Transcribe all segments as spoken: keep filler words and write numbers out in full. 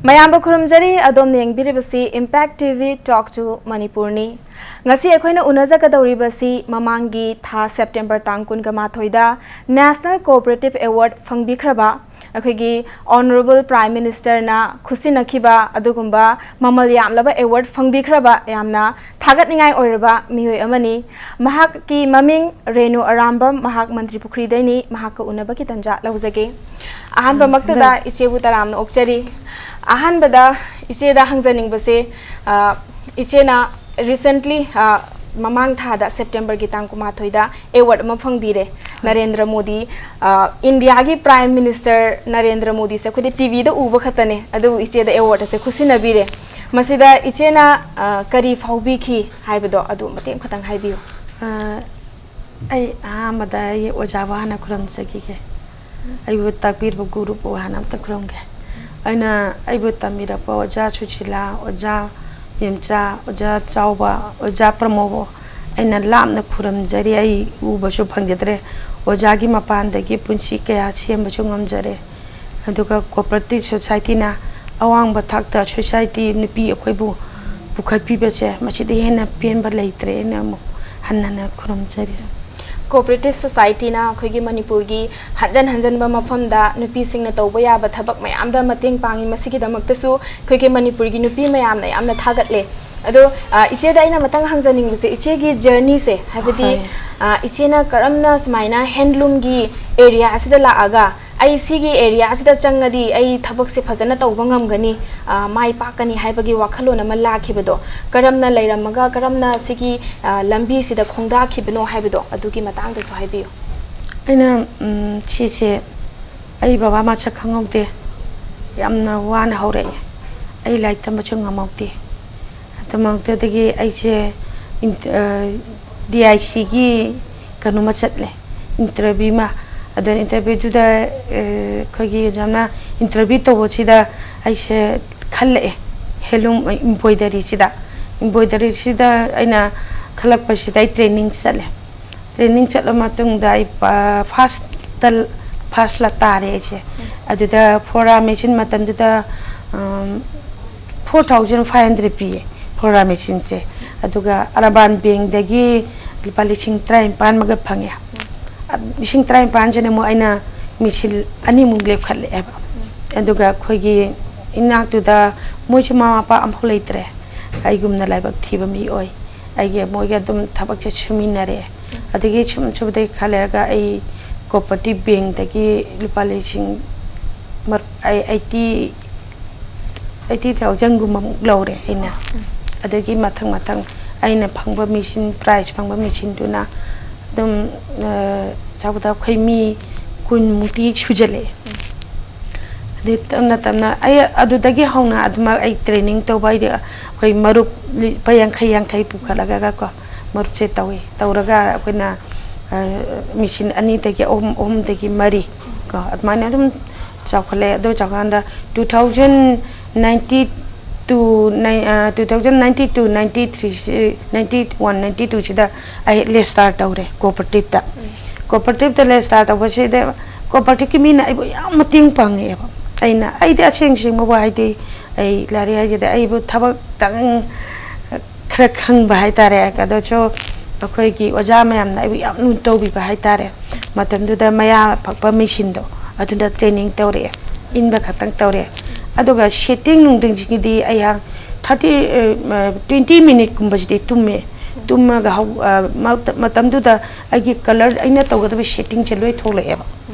ꯃꯌꯥꯝꯕꯨ ꯈꯨꯔꯨꯝꯖꯔꯤ꯫ ꯑꯗꯣꯝꯅ ꯌꯦꯡꯕꯤꯔꯤꯕꯁꯤ Impact T V Talk to ꯃꯅꯤꯄꯨꯔꯅꯤ꯫ ꯉꯁꯤ ꯑꯩꯈꯣꯏꯅ ꯎꯅꯖꯒꯗꯧꯔꯤꯕꯁꯤ ꯃꯃꯥꯡꯒꯤ ꯊꯥ September ꯇꯥꯡ ꯀꯨꯟꯒ ꯃꯥꯊꯣꯏꯗ National Cooperative Award ꯐꯪꯕꯤꯈ꯭ꯔꯕ ꯑꯩꯈꯣꯏꯒꯤ Honourable Prime Ministerꯅ ꯈꯨꯠꯁꯤꯟꯅꯈꯤꯕ ꯑꯗꯨꯒꯨꯝꯕ ꯃꯃꯜ ꯌꯥꯝꯂꯕ award ꯐꯪꯕꯤꯈ꯭ꯔꯕ ꯌꯥꯝꯅ ꯊꯥꯒꯠꯅꯤꯡꯉꯥꯏ ꯑꯣꯏꯔꯕ ꯃꯤꯑꯣꯏ ꯑꯃꯅꯤ꯫ ꯃꯍꯥꯛꯀꯤ ꯃꯃꯤꯡ ꯔꯦꯅꯨ ꯑꯔꯥꯝꯕꯝ, ꯃꯍꯥꯛ ꯃꯟꯇ꯭ꯔꯤ ꯄꯨꯈ꯭ꯔꯤꯗꯩꯅꯤ꯫ ꯃꯍꯥꯛꯀ ꯎꯅꯕꯒꯤ ꯇꯟꯖꯥ ꯂꯧꯖꯒꯦ꯫ ꯑꯍꯥꯟꯕꯃꯛꯇꯗ ꯏꯆꯦꯕꯨ ꯇꯔꯥꯝꯅ ꯑꯣꯛꯆꯔꯤ꯫ ꯑꯍꯥꯟꯕꯗ ꯏꯆꯦꯗ ꯍꯪꯖꯅꯤꯡꯕꯁꯦ, ꯑ, ꯏꯆꯦꯅ recently, ꯑ, ꯃꯃꯥꯡ ꯊꯥꯗ Septemberꯒꯤ ꯇꯥꯡ ꯀꯨꯟꯃꯥꯊꯣꯏꯗ award ꯑꯃ ꯐꯪꯕꯤꯔꯦ꯫ ꯅꯔꯦꯟꯗ꯭ꯔ ꯃꯣꯗꯤ, ꯑ, ꯏꯟꯗꯤꯌꯥꯒꯤ Prime Minister ꯅꯔꯦꯟꯗ꯭ꯔ ꯃꯣꯗꯤꯁꯦ ꯑꯩꯈꯣꯏꯗꯤ TVꯗ ꯎꯕ ꯈꯛꯇꯅꯦ, ꯑꯗꯨꯕꯨ ꯏꯆꯦꯗ award ꯑꯁꯦ ꯈꯨꯠꯁꯤꯟꯅꯕꯤꯔꯦ꯫ ꯃꯁꯤꯗ ꯏꯆꯦꯅ, ꯑ, ꯀꯔꯤ ꯐꯥꯎꯕꯤꯈꯤ ꯍꯥꯏꯕꯗꯣ ꯑꯗꯨ ꯃꯇꯦꯛ ꯈꯛꯇꯪ ꯍꯥꯏꯕꯤꯌꯨ꯫ ꯑ, ꯑꯩ ꯑꯍꯥꯟꯕꯗ ꯑꯩ ꯑꯣꯖꯥꯕꯨ ꯍꯥꯟꯅ ꯈꯨꯔꯨꯝꯖꯈꯤꯒꯦ꯫ ꯑꯩꯕꯨ ꯇꯥꯛꯄꯤꯔꯤꯕ ꯒꯨꯔꯨꯕꯨ ꯍꯥꯟꯅ ꯑꯝꯇ ꯈꯨꯔꯨꯝꯒꯦ꯫ ꯑꯩꯅ ꯑꯩꯕꯨ ꯇꯝꯕꯤꯔꯛꯄ ꯑꯣꯖꯥ ꯁꯨꯁꯤꯂꯥ, ꯑꯣꯖꯥ ꯃꯦꯝꯆꯥ, ꯑꯣꯖꯥ ꯆꯥꯎꯕ, ꯑꯣꯖꯥ ꯄ꯭ꯔꯃꯣꯕꯨ ꯑꯩꯅ ꯂꯥꯞꯅ ꯈꯨꯔꯨꯝꯖꯔꯤ꯫ ꯑꯩ ꯎꯕꯁꯨ ꯐꯪꯖꯗ꯭ꯔꯦ꯫ ꯑꯣꯖꯥꯒꯤ ꯃꯄꯥꯟꯗꯒꯤ ꯄꯨꯟꯁꯤ ꯀꯌꯥ ꯁꯦꯝꯕꯁꯨ ꯉꯝꯖꯔꯦ꯫ ꯑꯗꯨꯒ Cooperative Societyꯅ ꯑꯋꯥꯡꯕ ꯊꯥꯛꯇ society ꯅꯨꯄꯤ ꯑꯩꯈꯣꯏꯕꯨ ꯄꯨꯈꯠꯄꯤꯕꯁꯦ, ꯃꯁꯤꯗꯒꯤ ꯍꯦꯟꯅ ꯄꯦꯟꯕ ꯂꯩꯇ꯭ꯔꯦꯅ ꯑꯃꯨꯛ ꯍꯟꯅ ꯍꯟꯅ ꯈꯨꯔꯨꯝꯖꯔꯤ꯫ Cooperative Societyꯅ ꯑꯩꯈꯣꯏꯒꯤ ꯃꯅꯤꯄꯨꯔꯒꯤ ꯍꯟꯖꯟ ꯍꯟꯖꯟꯕ ꯃꯐꯝꯗ ꯅꯨꯄꯤꯁꯤꯡꯅ ꯇꯧꯕ ꯌꯥꯕ ꯊꯕꯛ ꯃꯌꯥꯝꯗ ꯃꯇꯦꯡ ꯄꯥꯡꯉꯤ꯫ ꯃꯁꯤꯒꯤꯗꯃꯛꯇꯁꯨ ꯑꯩꯈꯣꯏꯒꯤ ꯃꯅꯤꯄꯨꯔꯒꯤ ꯅꯨꯄꯤ ꯃꯌꯥꯝꯅ ꯌꯥꯝꯅ ꯊꯥꯒꯠꯂꯦ꯫ ꯑꯗꯣ, ꯑ, ꯏꯆꯦꯗ ꯑꯩꯅ ꯃꯊꯪ ꯍꯪꯖꯅꯤꯡꯕꯁꯦ, ꯏꯆꯦꯒꯤ journeyꯁꯦ, ꯍꯥꯏꯕꯗꯤ, ꯍꯣꯏ꯫ ꯑ, ꯏꯆꯦꯅ ꯀꯔꯝꯅ ꯁꯨꯃꯥꯏꯅ handloomꯒꯤ area ꯑꯁꯤꯗ ꯂꯥꯛꯑꯒ, "ꯑꯩ ꯁꯤꯒꯤ area ꯑꯁꯤꯗ ꯆꯪꯉꯗꯤ ꯑꯩ ꯊꯕꯛꯁꯦ ꯐꯖꯅ ꯇꯧꯕ ꯉꯝꯒꯅꯤ, ꯑ, ꯃꯥꯏ ꯄꯥꯛꯀꯅꯤ" ꯍꯥꯏꯕꯒꯤ ꯋꯥꯈꯜꯂꯣꯟ ꯑꯃ ꯂꯥꯛꯈꯤꯕꯗꯣ, ꯀꯔꯝꯅ ꯂꯩꯔꯝꯃꯒ ꯀꯔꯝꯅ ꯁꯤꯒꯤ, ꯑ, ꯂꯝꯕꯤꯁꯤꯗ ꯈꯣꯡꯗꯥꯈꯤꯕꯅꯣ ꯍꯥꯏꯕꯗꯣ, ꯑꯗꯨꯒꯤ ꯃꯇꯥꯡꯗꯁꯨ ꯍꯥꯏꯕꯤꯌꯨ꯫ ꯑꯩꯅ, ꯎꯝ, ꯁꯤꯁꯦ ꯑꯩ ꯕꯕꯥ ꯃꯁꯛ ꯈꯪꯍꯧꯗꯦ꯫ ꯌꯥꯝꯅ ꯋꯥꯅ ꯍꯧꯔꯛꯑꯦ꯫ ꯑꯩ ꯂꯥꯏꯔꯤꯛ ꯇꯝꯕꯁꯨ ꯉꯝꯍꯧꯗꯦ꯫ ꯑꯗꯨꯃꯛꯇꯗꯒꯤ ꯑꯩꯁꯦ ꯏꯟ-, ꯑ, DICꯒꯤ ꯀꯩꯅꯣꯃ ꯆꯠꯂꯦ, interview ꯑꯃ꯫ ꯑꯗꯨ interviewꯗꯨꯗ, ꯑ, ꯑꯩꯈꯣꯏꯒꯤ ꯑꯣꯖꯥꯅ interview ꯇꯧꯕꯁꯤꯗ ꯑꯩꯁꯦ ꯈꯜꯂꯛꯑꯦ, handloom embroideryꯁꯤꯗ꯫ Embroideryꯁꯤꯗ ꯑꯩꯅ ꯈꯜꯂꯛꯄꯁꯤꯗ ꯑꯩ training ꯆꯠꯂꯦ꯫ Training ꯆꯠꯂ ꯃꯇꯨꯡꯗ ꯑꯩ ꯄ-, first ꯇ, first ꯂ ꯇꯥꯔꯦ ꯑꯩꯁꯦ꯫ ꯑꯗꯨꯗ ꯐꯣꯔꯥ ꯃꯦꯆꯤꯟ ꯃꯇꯝꯗꯨꯗ, ꯐꯣꯔ ꯊꯥꯎꯖꯟ ꯐꯥꯏꯚ ꯍꯟꯗ꯭ꯔꯦꯗ ꯄꯤꯌꯦ ꯐ꯭ꯂꯣꯔꯥ ꯃꯦꯆꯤꯟꯁꯦ꯫ ꯑꯗꯨꯒ ꯑꯔꯕꯥꯟ ꯕꯦꯡꯗꯒꯤ ꯂꯨꯄꯥ ꯂꯤꯁꯤꯡ ꯇꯔꯥꯅꯤꯄꯥꯟ ꯑꯃꯒ ꯐꯪꯉꯦ꯫ ꯑ, ꯂꯤꯁꯤꯡ ꯇꯔꯥꯅꯤꯄꯥꯟꯁꯤꯅ ꯑꯃꯨꯛ ꯑꯩꯅ ꯃꯦꯆꯤꯟ ꯑꯅꯤꯃꯨꯛ ꯂꯦꯞꯈꯠꯂꯛꯑꯦꯕ꯫ ꯑꯗꯨꯒ ꯑꯩꯈꯣꯏꯒꯤ ꯏꯅꯥꯛꯇꯨꯗ ꯃꯣꯏꯁꯨ ꯃꯃꯥ ꯃꯄꯥ ꯑꯝꯐꯥꯎ ꯂꯩꯇ꯭ꯔꯦ꯫ ꯑꯩꯒꯨꯝꯅ ꯂꯥꯏꯕꯛ ꯊꯤꯕ ꯃꯤ ꯑꯣꯏ꯫ ꯑꯩꯒ ꯃꯣꯏꯒ ꯑꯗꯨꯝ ꯊꯕꯛꯁꯦ ꯁꯨꯃꯤꯟꯅꯔꯦ꯫ ꯑꯗꯒꯤ ꯁꯨꯝ ꯁꯨꯕꯗꯒꯤ ꯈꯔ ꯂꯩꯔꯒ ꯑꯩ ꯀꯣꯑꯣꯄꯔꯦꯇꯤꯚ ꯕꯦꯡꯛꯇꯒꯤ ꯂꯨꯄꯥ ꯂꯤꯁꯤꯡ ꯃꯔ-, ꯑꯩ ꯑꯩꯠꯇꯤ, ꯑꯩꯠꯇꯤ ꯊꯥꯎꯖꯟꯒꯨꯝꯕꯃꯨꯛ ꯂꯧꯔꯦ ꯑꯩꯅ꯫ ꯑꯗꯒꯤ ꯃꯊꯪ ꯃꯊꯪ ꯑꯩꯅ ꯐꯪꯕ ꯃꯦꯆꯤꯟ, ꯄ꯭ꯔꯥꯏꯖ ꯐꯪꯕ ꯃꯦꯆꯤꯟꯗꯨꯅ ꯑꯗꯨꯝ, ꯑ, ꯆꯥꯎꯕꯗ ꯑꯩꯈꯣꯏ ꯃꯤ ꯀꯨꯟꯃꯨꯛꯇꯤ ꯁꯨꯖꯜꯂꯛꯑꯦ꯫ ꯑꯗꯩ ꯇꯞꯅ ꯇꯞꯅ ꯑꯩ ꯑꯗꯨꯗꯒꯤ ꯍꯧꯅ ꯑꯗꯨꯃꯛ ꯑꯩ ꯇ꯭ꯔꯦꯅꯤꯡ ꯇꯧꯕ ꯍꯥꯏꯗꯤ ꯑꯩꯈꯣꯏ ꯃꯔꯨꯞ ꯂꯨꯄꯥ ꯌꯥꯡꯈꯩ ꯌꯥꯡꯈꯩ ꯄꯨꯈꯠꯂꯒꯀꯣ ꯃꯔꯨꯞꯁꯦ ꯇꯧꯋꯤ꯫ ꯇꯧꯔꯒ ꯑꯩꯈꯣꯏꯅ, ꯑ, ꯃꯦꯆꯤꯟ ꯑꯅꯤꯗꯒꯤ ꯑꯍꯨꯝ, ꯑꯍꯨꯝꯗꯒꯤ ꯃꯔꯤ ꯀꯣ ꯑꯗꯨꯃꯥꯏꯅ ꯑꯗꯨꯝ ꯆꯥꯎꯈꯠꯂꯦ꯫ ꯑꯗꯨ ꯆꯥꯎꯈꯠꯀꯥꯟꯗ two thousand ninety two, ꯅꯥꯏ-, ꯑ, two thousand ninety two, ninety three, ninety one, ninety two ꯁꯤꯗ ꯑꯩ ꯔꯦꯖꯤꯁꯇꯥꯔ ꯇꯧꯔꯦ ꯀꯣꯑꯣꯄꯔꯦꯇꯤꯞꯇ꯫ ꯀꯣꯑꯣꯄꯔꯦꯇꯤꯞꯇ ꯔꯦꯖꯤꯁꯇꯥꯔ ꯇꯧꯕꯁꯤꯗ ꯀꯣꯑꯣꯄꯔꯦꯇꯤꯞꯀꯤ ꯃꯤꯅ ꯑꯩꯕꯨ ꯌꯥꯝ ꯃꯇꯦꯡ ꯄꯥꯡꯉꯛꯑꯦꯕ꯫ ꯑꯩꯅ, ꯑꯩꯗꯤ ꯑꯁꯦꯡ ꯑꯁꯦꯡꯕ ꯋꯥ ꯍꯥꯏꯗꯤ ꯑꯩ ꯂꯥꯏꯔꯤꯛ ꯍꯥꯏꯁꯤꯗ ꯑꯩꯕꯨ ꯊꯕꯛꯇꯪ ꯈꯔ ꯈꯪꯕ ꯍꯥꯏꯇꯥꯔꯦ꯫ ꯑꯗꯨꯁꯨ ꯑꯩꯈꯣꯏꯒꯤ ꯑꯣꯖꯥ ꯃꯌꯥꯝꯅ ꯑꯩꯕꯨ ꯌꯥꯝ ꯂꯨꯅ ꯇꯧꯕꯤꯕ ꯍꯥꯏꯇꯥꯔꯦ꯫ ꯃꯇꯝꯗꯨꯗ ꯃꯌꯥ ꯐꯛꯄ ꯃꯦꯆꯤꯟꯗꯣ ꯑꯗꯨꯗ ꯇ꯭ꯔꯦꯅꯤꯡ ꯇꯧꯔꯛꯑꯦ, ꯏꯟꯕ ꯈꯛꯇꯪ ꯇꯧꯔꯛꯑꯦ꯫ ꯑꯗꯨꯒ ꯁꯦꯠꯇꯤꯡ ꯅꯨꯡꯗꯤꯡꯁꯤꯒꯤꯗꯤ ꯑꯩꯍꯥꯛ ꯊꯥꯔꯇꯤ, ꯇ꯭ꯋꯦꯟꯇꯤ ꯃꯤꯅꯤꯠꯀꯨꯝꯕꯁꯤꯗꯤ ꯇꯨꯝꯃꯦ꯫ ꯇꯨꯝꯃꯒ ꯍꯧ-, ꯑ, ꯃ-, ꯃꯇꯝꯗꯨꯗ ꯑꯩꯒꯤ ꯀꯂꯔ ꯑꯩꯅ ꯇꯧꯒꯗꯕ ꯁꯦꯠꯇꯤꯡꯁꯦ ꯂꯣꯏ ꯊꯣꯛꯂꯛꯑꯦꯕ꯫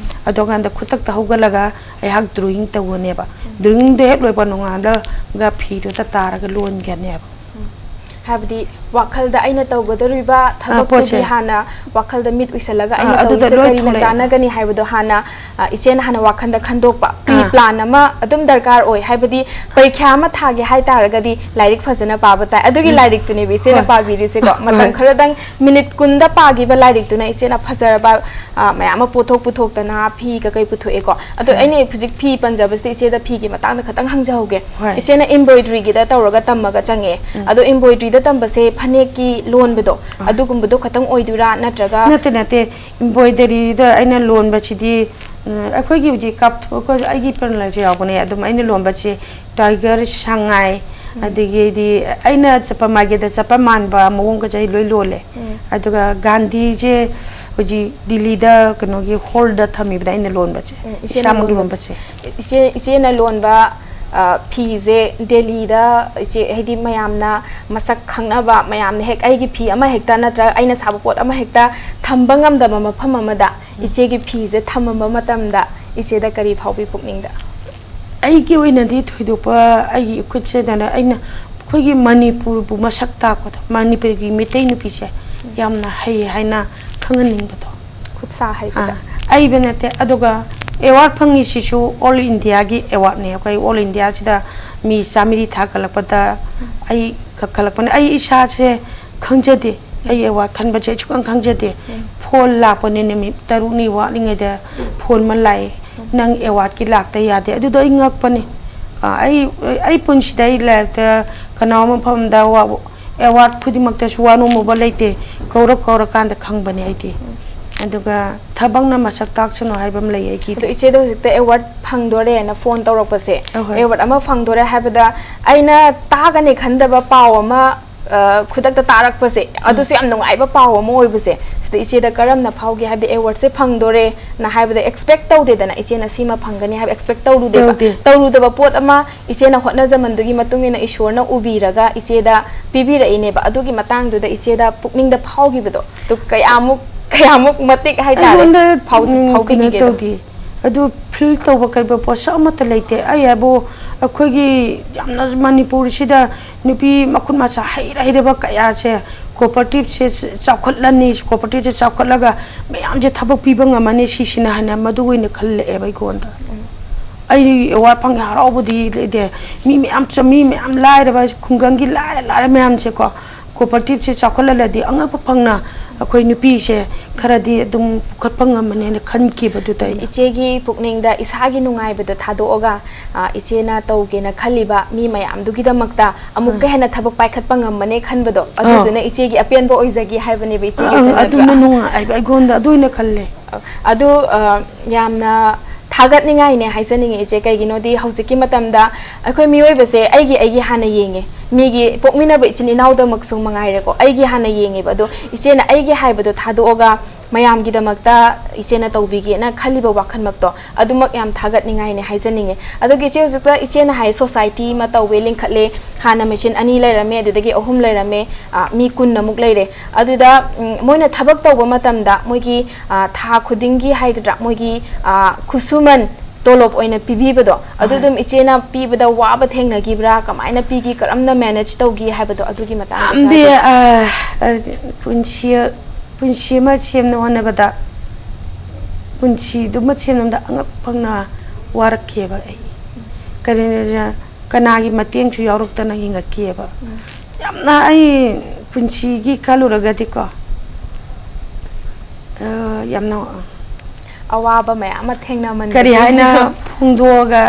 ꯑꯗꯨꯀꯥꯟꯗ ꯈꯨꯗꯛꯇ ꯍꯧꯒꯠꯂꯒ ꯑꯩꯍꯥꯛ ꯗ꯭ꯔꯣꯌꯤꯡ ꯇꯧꯒꯅꯦꯕ꯫ ꯗ꯭ꯔꯣꯌꯤꯡꯗꯣ ꯍꯦꯛ ꯂꯣꯏꯕ ꯅꯣꯡꯉꯥꯜꯂꯒ ꯐꯤꯗꯨꯗ ꯇꯥꯔꯒ ꯂꯣꯟꯒꯅꯦꯕ꯫ ꯍꯥꯏꯕꯗꯤ ꯋꯥꯈꯜꯗ ꯑꯩꯅ ꯇꯧꯒꯗꯧꯔꯤꯕ ꯊꯕꯛꯇꯨꯒꯤ ꯄꯣꯠꯁꯦ꯫ ꯍꯥꯟꯅ ꯋꯥꯈꯜꯗ ꯃꯤꯠ ꯑꯥ, ꯎꯏꯁꯜꯂꯒ ꯑꯥ, ꯑꯩꯅ ꯑꯗꯨꯗ ꯇꯧꯔꯤꯁꯦ ꯂꯣꯏ ꯀꯔꯤꯅ ꯊꯣꯛꯂꯛꯑꯦ꯫ ꯆꯥꯟꯅꯒꯅꯤ ꯍꯥꯏꯕꯗꯣ ꯍꯥꯟꯅ, ꯑ, ꯏꯆꯦꯅ ꯍꯥꯟꯅ ꯋꯥꯈꯜꯗ ꯈꯟꯗꯣꯛꯄ, ꯄ꯭ꯔꯤ ꯑꯥ꯫ ꯄ꯭ꯂꯥꯟ ꯑꯃ ꯑꯗꯨꯝ ꯗꯔꯀꯥꯔ ꯑꯣꯏ꯫ ꯍꯥꯏꯕꯗꯤ ꯄꯔꯤꯈ꯭ꯌꯥ ꯑꯃ ꯊꯥꯒꯦ ꯍꯥꯏ ꯇꯥꯔꯒꯗꯤ ꯂꯥꯏꯔꯤꯛ ꯐꯖꯅ ꯄꯥꯕ ꯇꯥꯏ꯫ ꯑꯗꯨꯒꯤ ꯎꯝ꯫ ꯂꯥꯏꯔꯤꯛꯇꯨꯅꯦꯕ ꯏꯆꯦꯅ ꯍꯣꯏ꯫ ꯄꯥꯕꯤꯔꯤꯁꯦꯀꯣ꯫ ꯃꯇꯝ ꯍꯣꯏ꯫ ꯈꯔꯗꯪ ꯃꯤꯅꯤꯠ ꯀꯨꯟꯗ ꯄꯥꯈꯤꯕ ꯂꯥꯏꯔꯤꯛꯇꯨꯅ ꯏꯆꯦꯅ ꯐꯖꯔꯕ, ꯑ, ꯃꯌꯥꯝ ꯑꯃ ꯄꯣꯠꯊꯣꯛ ꯄꯨꯊꯣꯛꯇꯅ ꯐꯤ ꯀꯀꯩ ꯄꯨꯊꯣꯛꯑꯦꯀꯣ꯫ ꯑꯗꯣ ꯎꯝ꯫ ꯑꯩꯅ ꯍꯧꯖꯤꯛ ꯐꯤ ꯄꯟꯖꯕꯁꯤꯗ ꯏꯆꯦꯗ ꯐꯤꯒꯤ ꯃꯇꯥꯡꯗ ꯈꯇꯪ ꯍꯪꯖꯍꯧꯒꯦ꯫ ꯍꯣꯏ꯫ ꯏꯆꯦꯅ ꯏꯝꯕ꯭ꯔꯣꯏꯗ꯭ꯔꯤꯒꯤꯗ ꯇꯧꯔꯒ ꯇꯝꯃꯒ ꯆꯪꯉꯦ꯫ ꯎꯝ꯫ ꯑꯗꯣ ꯏꯝꯕ꯭ꯔꯣꯏꯗ꯭ꯔꯤꯗ ꯇꯝꯕꯁꯦ ꯐꯅꯦꯛꯀꯤ ꯂꯣꯟꯕꯗꯣ, ꯑꯥ꯫ ꯑꯗꯨꯒꯨꯝꯕꯗꯣ ꯈꯇꯪ ꯑꯣꯏꯗꯣꯏꯔꯥ ꯅꯠꯇ꯭ꯔꯒ? ꯅꯠꯇꯦ, ꯅꯠꯇꯦ꯫ ꯏꯝꯕ꯭ꯔꯣꯏꯗꯔꯤꯗ ꯑꯩꯅ ꯂꯣꯟꯕꯁꯤꯗꯤ ꯎꯝ, ꯑꯩꯈꯣꯏꯒꯤ ꯍꯧꯖꯤꯛ ꯀꯥꯞꯊꯣꯛ-, ꯑꯩꯈꯣꯏ, ꯑꯩꯒꯤ ꯄꯦꯔꯦꯟꯂꯥꯏꯁꯁꯨ ꯌꯥꯎꯕꯅꯦ꯫ ꯑꯗꯨꯝ ꯑꯩꯅ ꯂꯣꯟꯕꯁꯦ ꯇꯥꯏꯒꯔ, ꯁꯉꯥꯏ, ꯎꯝ꯫ ꯑꯗꯒꯤꯗꯤ ꯑꯩꯅ ꯆꯠꯄ ꯃꯥꯔꯀꯦꯠꯇ ꯆꯠꯄ ꯃꯥꯟꯕ ꯃꯑꯣꯡꯒꯁꯦ ꯑꯩ ꯂꯣꯏ ꯂꯣꯜꯂꯦ꯫ ꯎꯝ꯫ ꯑꯗꯨꯒ ꯒꯥꯟꯙꯤꯁꯦ ꯍꯧꯖꯤꯛ ꯗꯤꯜꯂꯤꯗ ꯀꯩꯅꯣꯒꯤ ꯍꯣꯜꯗ ꯊꯝꯃꯤꯕꯅꯦ ꯑꯩꯅ ꯂꯣꯟꯕꯁꯦ, ꯎꯝ, ꯏꯆꯦꯅ ꯏꯁꯥꯃꯛ ꯂꯣꯟꯕꯁꯦ꯫ ꯂꯣꯟꯕꯁꯦ꯫ ꯏꯆꯦ, ꯏꯆꯦꯅ ꯂꯣꯟꯕ, ꯑ, ꯐꯤꯁꯦ ꯗꯦꯜꯂꯤꯗ ꯏꯆꯦ, ꯍꯥꯏꯗꯤ ꯃꯌꯥꯝꯅ ꯃꯁꯛ ꯈꯪꯅꯕ, ꯃꯌꯥꯝꯅ ꯍꯦꯛ ꯑꯩꯒꯤ ꯐꯤ ꯑꯃ ꯍꯦꯛꯇ ꯅꯠꯇ꯭ꯔꯒ ꯑꯩꯅ ꯁꯥꯕ ꯄꯣꯠ ꯑꯃ ꯍꯦꯛꯇ ꯊꯝꯕ ꯉꯝꯗꯕ ꯃꯐꯝ ꯑꯃꯗ ꯎꯝ꯫ ꯏꯆꯦꯒꯤ ꯐꯤꯁꯦ ꯊꯝꯃꯝꯕ ꯃꯇꯝꯗ ꯏꯆꯦꯗ ꯀꯔꯤ ꯐꯥꯎꯕꯤ ꯄꯨꯛꯅꯤꯡꯗ? ꯑꯩꯒꯤ ꯑꯣꯏꯅꯗꯤ ꯊꯣꯏꯗꯣꯛꯄ, ꯑꯩꯒꯤ ꯏꯈꯨꯠꯁꯤꯗꯅ ꯑꯩꯅ ꯑꯩꯈꯣꯏꯒꯤ ꯃꯅꯤꯄꯨꯔꯕꯨ ꯃꯁꯛ ꯇꯥꯛꯄꯗꯣ, ꯃꯅꯤꯄꯨꯔꯒꯤ ꯃꯤꯇꯩ ꯅꯨꯄꯤꯁꯦ ꯎꯝ꯫ ꯌꯥꯝꯅ ꯍꯩ ꯍꯥꯏꯅ ꯈꯪꯍꯟꯅꯤꯡꯕꯗꯣ꯫ ꯈꯨꯠ ꯁꯥ ꯍꯩꯕꯗ꯫ ꯑꯥ, ꯑꯩꯕ ꯅꯠꯇꯦ꯫ ꯑꯗꯨꯒ ꯑꯦꯋꯥꯔꯗ ꯐꯪꯉꯤꯁꯤꯁꯨ ꯑꯣꯜ ꯏꯟꯗꯤꯌꯥꯒꯤ ꯑꯦꯋꯥꯔꯗꯅꯦ꯫ ꯑꯩꯈꯣꯏ ꯑꯣꯜ ꯏꯟꯗꯤꯌꯥꯁꯤꯗ ꯃꯤ ꯆꯥꯃꯔꯤ ꯊꯥꯒꯠꯂꯛꯄꯗ ꯎꯝ꯫ ꯑꯩ ꯀꯛꯈꯠꯂꯛꯄꯅꯦ꯫ ꯑꯩ ꯏꯁꯥꯁꯦ ꯈꯪꯖꯗꯦ꯫ ꯑꯩ ꯑꯦꯋꯥꯔꯗ ꯈꯟꯕꯁꯦ ꯑꯩ ꯁꯨꯛꯈꯪ ꯈꯪꯖꯗꯦ꯫ ꯎꯝ꯫ ꯐꯣꯟ ꯂꯥꯛꯄꯅꯦ ꯅꯨꯃꯤꯠ ꯇꯔꯨꯛꯅꯤ ꯋꯥꯠꯂꯤꯉꯩꯗ ꯎꯝ꯫ ꯐꯣꯟ ꯑꯃ ꯂꯥꯛꯑꯦ꯫ ꯎꯝ꯫ "ꯅꯪ ꯑꯦꯋꯥꯔꯗꯀꯤ ꯂꯥꯛꯇ ꯌꯥꯗꯦ"꯫ ꯑꯗꯨꯗ ꯑꯩ ꯉꯛꯄꯅꯦ꯫ ꯑ, ꯑꯩ, ꯑꯩ ꯄꯨꯟꯁꯤꯗ ꯑꯩ ꯂꯥꯏꯔꯤꯛꯇ ꯀꯅꯥꯒꯨꯝꯕ ꯃꯐꯝꯗ ꯋꯥ-, ꯑꯦꯋꯥꯔꯗ ꯈꯨꯗꯤꯡꯃꯛꯇꯁꯨ ꯋꯥ ꯅꯣꯝꯃꯨꯕ ꯂꯩꯇꯦ꯫ ꯀꯧꯔ ꯀꯧꯔꯀꯥꯟꯗ ꯈꯪꯕꯅꯦ ꯑꯩꯗꯤ꯫ ꯎꯝ꯫ ꯑꯗꯨꯒ ꯊꯕꯛꯅ ꯃꯁꯛ ꯇꯥꯛꯁꯅꯨ ꯍꯥꯏꯕ ꯑꯃ ꯂꯩ ꯑꯩꯒꯤꯗꯤ꯫ ꯑꯗꯣ ꯏꯆꯦꯗ ꯍꯧꯖꯤꯛꯇ ꯑꯦꯋꯥꯔꯗ ꯐꯪꯗꯣꯔꯦꯅ ꯐꯣꯟ ꯇꯧꯔꯛꯄꯁꯦ, ꯑꯍꯣꯏ꯫ ꯑꯦꯋꯥꯔꯗ ꯑꯃ ꯐꯪꯗꯣꯔꯦ ꯍꯥꯏꯕꯗ ꯑꯩꯅ ꯇꯥꯒꯅꯤ ꯈꯟꯗꯕ ꯄꯥꯎ ꯑꯃ, ꯑ, ꯈꯨꯗꯛꯇ ꯇꯥꯔꯛꯄꯁꯦ, ꯎꯝ꯫ ꯑꯗꯨꯁꯨ ꯌꯥꯝ ꯅꯨꯡꯉꯥꯏꯕ ꯄꯥꯎ ꯑꯃ ꯑꯣꯏꯕꯁꯦ, ꯁꯤꯗ ꯏꯆꯦꯗ ꯀꯔꯝꯅ ꯐꯥꯎꯒꯦ? ꯍꯥꯏꯕꯗꯤ ꯑꯦꯋꯥꯔꯗꯁꯦ ꯐꯪꯗꯣꯔꯦꯅ ꯍꯥꯏꯕꯗ ꯑꯦꯛꯁꯄꯦꯛ ꯇꯧꯗꯦꯗꯅ, ꯏꯆꯦꯅ ꯁꯤꯃ ꯐꯪꯒꯅꯤ ꯍꯥꯏꯕ ꯑꯦꯛꯁꯄꯦꯛ ꯇꯧꯔꯨꯗꯦꯕ꯫ ꯇꯧꯗꯦ꯫ ꯇꯧꯔꯨꯗꯕ ꯄꯣꯠ ꯑꯃ ꯏꯆꯦꯅ ꯍꯣꯠꯅꯖꯃꯟꯗꯨꯒꯤ ꯃꯇꯨꯡ ꯏꯟꯅ ꯏꯁꯣꯔꯅ ꯎꯕꯤꯔꯒ ꯏꯆꯦꯗ ꯄꯤꯕꯤꯔꯛꯏꯅꯦꯕ꯫ ꯑꯗꯨꯒꯤ ꯃꯇꯥꯡꯗꯨꯗ ꯏꯆꯦꯗ ꯄꯨꯛꯅꯤꯡꯗ ꯐꯥꯎꯈꯤꯕꯗꯣ, ꯑꯗꯨ ꯀꯌꯥꯃꯨꯛ, ꯀꯌꯥꯃꯨꯛ ꯃꯇꯤꯛ ꯍꯥꯏꯇꯥꯔꯦ ꯑꯩꯉꯣꯟꯗ, ꯐꯥꯎꯖ-, ꯎꯝ, ꯀꯩꯅꯣ ꯐꯥꯎꯕꯤꯈꯤꯒꯦꯗꯣ? ꯇꯧꯗꯦ꯫ ꯑꯗꯨ ꯐꯤꯜ ꯇꯧꯕ ꯀꯩꯕ ꯄꯣꯠꯁꯛ ꯑꯃꯠꯇ ꯂꯩꯇꯦ꯫ ꯑꯩ ꯍꯥꯏꯕꯨ ꯑꯩꯈꯣꯏꯒꯤ ꯌꯥꯝꯅ ꯃꯅꯤꯄꯨꯔꯁꯤꯗ ꯅꯨꯄꯤ ꯃꯈꯨꯠ ꯃꯁꯥ ꯍꯩꯔ ꯍꯩꯔꯕ ꯀꯌꯥꯁꯦ ꯀꯣꯑꯣꯄꯔꯦꯇꯤꯞꯁꯦ ꯆꯥꯎꯈꯠꯂꯅꯤ, ꯀꯣꯑꯣꯄꯔꯦꯇꯤꯞꯁꯦ ꯆꯥꯎꯈꯠꯂꯒ ꯃꯌꯥꯝꯁꯦ ꯊꯕꯛ ꯄꯤꯕ ꯉꯝꯃꯅꯤ, ꯁꯤꯁꯤꯅ ꯍꯥꯏꯅ ꯃꯗꯨ ꯑꯣꯏꯅ ꯈꯜꯂꯛꯑꯦꯕ ꯑꯩꯉꯣꯟꯗ꯫ ꯎꯝ꯫ ꯑꯩ ꯑꯦꯋꯥꯔꯗ ꯐꯪꯉꯦ ꯍꯔꯥꯎꯕꯗꯤ ꯂꯩꯇꯦ꯫ ꯃꯤ ꯃꯌꯥꯝ ꯆ-, ꯃꯤ ꯃꯌꯥꯝ ꯂꯥꯏꯔꯕ, ꯈꯨꯡꯒꯪꯒꯤ ꯂꯥꯏꯔ ꯂꯥꯏꯔ ꯃꯌꯥꯝꯁꯦꯀꯣ, ꯀꯣꯑꯣꯄꯔꯦꯇꯤꯞꯁꯦ ꯆꯥꯎꯈꯠꯍꯜꯂꯗꯤ ꯑꯉꯛꯄ ꯐꯪꯅ ꯑꯩꯈꯣꯏ ꯅꯨꯄꯤꯁꯦ ꯈꯔꯗꯤ ꯑꯗꯨꯝ ꯄꯨꯈꯠꯄ ꯉꯝꯃꯅꯦꯅ ꯈꯟꯈꯤꯕꯗꯨꯗ ꯑꯩꯅ꯫ ꯏꯆꯦꯒꯤ ꯄꯨꯛꯅꯤꯡꯗ ꯏꯁꯥꯒꯤ ꯅꯨꯡꯉꯥꯏꯕꯗꯣ ꯊꯥꯗꯣꯛꯑꯒ, ꯑ, ꯏꯆꯦꯅ ꯇꯧꯒꯦꯅ ꯈꯜꯂꯤꯕ ꯃꯤ ꯃꯌꯥꯝꯗꯨꯒꯤꯗꯃꯛꯇ ꯑꯃꯨꯛꯀ ꯑꯥ꯫ ꯍꯦꯟꯅ ꯊꯕꯛ ꯄꯥꯏꯈꯠꯄ ꯉꯝꯃꯅꯦ ꯈꯟꯕꯗꯣ, ꯑꯥ꯫ ꯑꯗꯨꯗꯨꯅ ꯏꯆꯦꯒꯤ ꯑꯄꯦꯟꯕ ꯑꯣꯏꯖꯒꯦ ꯍꯥꯏꯕꯅꯦꯕ ꯏꯆꯦꯒꯤꯁꯦ, ꯑꯪ, ꯅꯠꯇ꯭ꯔꯥ? ꯑꯗꯨꯅ ꯅꯨꯡꯉꯥꯏꯕ ꯑꯩꯉꯣꯟꯗ ꯑꯗꯨ ꯑꯣꯏꯅ ꯈꯜꯂꯦ꯫ ꯑꯗꯨ ꯑ, ꯌꯥꯝꯅ ꯊꯥꯒꯠꯅꯤꯡꯉꯥꯏꯅꯦ ꯍꯥꯏꯖꯅꯤꯡꯉꯤ, ꯏꯆꯦ꯫ ꯀꯩꯒꯤꯅꯣꯗꯤ ꯍꯧꯖꯤꯛꯀꯤ ꯃꯇꯝꯗ ꯑꯩꯈꯣꯏ ꯃꯤꯑꯣꯏꯕꯁꯦ ꯑꯩꯒꯤ ꯑꯩꯒꯤ ꯍꯥꯟꯅ ꯌꯦꯡꯉꯦ꯫ ꯃꯤꯒꯤ ꯄꯣꯛꯃꯤꯟꯅꯕ ꯏꯆꯤꯟ ꯏꯅꯥꯎꯗꯃꯛꯁꯨ ꯃꯉꯥꯏꯔꯦꯀꯣ, ꯑꯩꯒꯤ ꯍꯥꯟꯅ ꯌꯦꯡꯉꯦꯕ꯫ ꯑꯗꯣ ꯏꯆꯦꯅ ꯑꯩꯒꯤ ꯍꯥꯏꯕꯗꯣ ꯊꯥꯗꯣꯛꯑꯒ ꯃꯌꯥꯝꯒꯤꯗꯃꯛꯇ ꯏꯆꯦꯅ ꯇꯧꯕꯤꯒꯦꯅ ꯈꯜꯂꯤꯕ ꯋꯥꯈꯜꯃꯛꯇꯣ, ꯑꯗꯨꯃꯛ ꯌꯥꯝ ꯊꯥꯒꯠꯅꯤꯡꯉꯥꯏꯅꯦ ꯍꯥꯏꯖꯅꯤꯡꯉꯦ꯫ ꯑꯗꯨꯒ ꯏꯆꯦ, ꯍꯧꯖꯤꯛꯇ ꯏꯆꯦꯅ ꯍꯥꯏ, ꯁꯣꯁꯥꯏꯇꯤ ꯑꯃ ꯇꯧꯋꯦ, ꯂꯤꯡꯈꯠꯂꯦ꯫ ꯍꯥꯟꯅ ꯃꯦꯆꯤꯟ ꯑꯅꯤ ꯂꯩꯔꯝꯃꯦ, ꯑꯗꯨꯗꯒꯤ ꯑꯍꯨꯝ ꯂꯩꯔꯝꯃꯦ, ꯑ, ꯃꯤ ꯀꯨꯟ ꯑꯃꯨꯛ ꯂꯩꯔꯦ꯫ ꯑꯗꯨꯗ, ꯎꯝ, ꯃꯣꯏꯅ ꯊꯕꯛ ꯇꯧꯕ ꯃꯇꯝꯗ ꯃꯣꯏꯒꯤ, ꯑ, ꯊꯥ ꯈꯨꯗꯤꯡꯒꯤ ꯍꯥꯏꯒꯗ꯭ꯔꯥ, ꯃꯣꯏꯒꯤ, ꯑ, ꯈꯨꯠꯁꯨꯃꯟ ꯇꯣꯂꯣꯞ ꯑꯣꯏꯅ ꯄꯤꯕꯤꯕꯗꯣ, ꯑꯗꯨ ꯑꯍꯣꯏ꯫ ꯑꯗꯨꯝ ꯏꯆꯦꯅ ꯄꯤꯕꯗ ꯋꯥꯕ ꯊꯦꯡꯅꯈꯤꯕ꯭ꯔꯥ? ꯀꯃꯥꯏꯅ ꯄꯤꯒꯤ? ꯀꯔꯝꯅ ꯃꯦꯅꯦꯖ ꯇꯧꯒꯤ ꯍꯥꯏꯕꯗꯣ, ꯑꯗꯨꯒꯤ ꯃꯇꯥꯡꯗꯁꯨ ꯌꯥꯝꯗꯤ, ꯍꯥꯏꯕꯤꯌꯨ꯫ ꯑ, ꯑ, ꯄꯨꯟꯁꯤ, ꯄꯨꯟꯁꯤ ꯑꯃ ꯁꯦꯝꯅ ꯍꯣꯠꯅꯕꯗ, ꯄꯨꯟꯁꯤꯗꯨꯃ ꯁꯦꯝꯅꯕꯗ ꯑꯉꯛ ꯐꯪꯅ ꯋꯥꯔꯛꯈꯤꯑꯕ ꯑꯩ꯫ ꯀꯔꯤꯅꯣ, ꯀꯅꯥꯒꯤ ꯃꯇꯦꯡꯁꯨ ꯌꯥꯎꯔꯛꯇꯅ ꯍꯤꯡꯉꯛꯈꯤꯑꯕ꯫ ꯎꯝ꯫ ꯌꯥꯝꯅ ꯑꯩ ꯄꯨꯟꯁꯤꯒꯤ ꯈꯜꯂꯨꯔꯒꯗꯤꯀꯣ, ꯑ, ꯌꯥꯝꯅ ꯑꯋꯥꯕ ꯃꯌꯥꯝ ꯑꯃ ꯊꯦꯡꯅꯃꯟꯕꯒꯤ꯫ ꯀꯔꯤ ꯍꯥꯏꯅ ꯐꯣꯡꯗꯣꯛꯑꯒ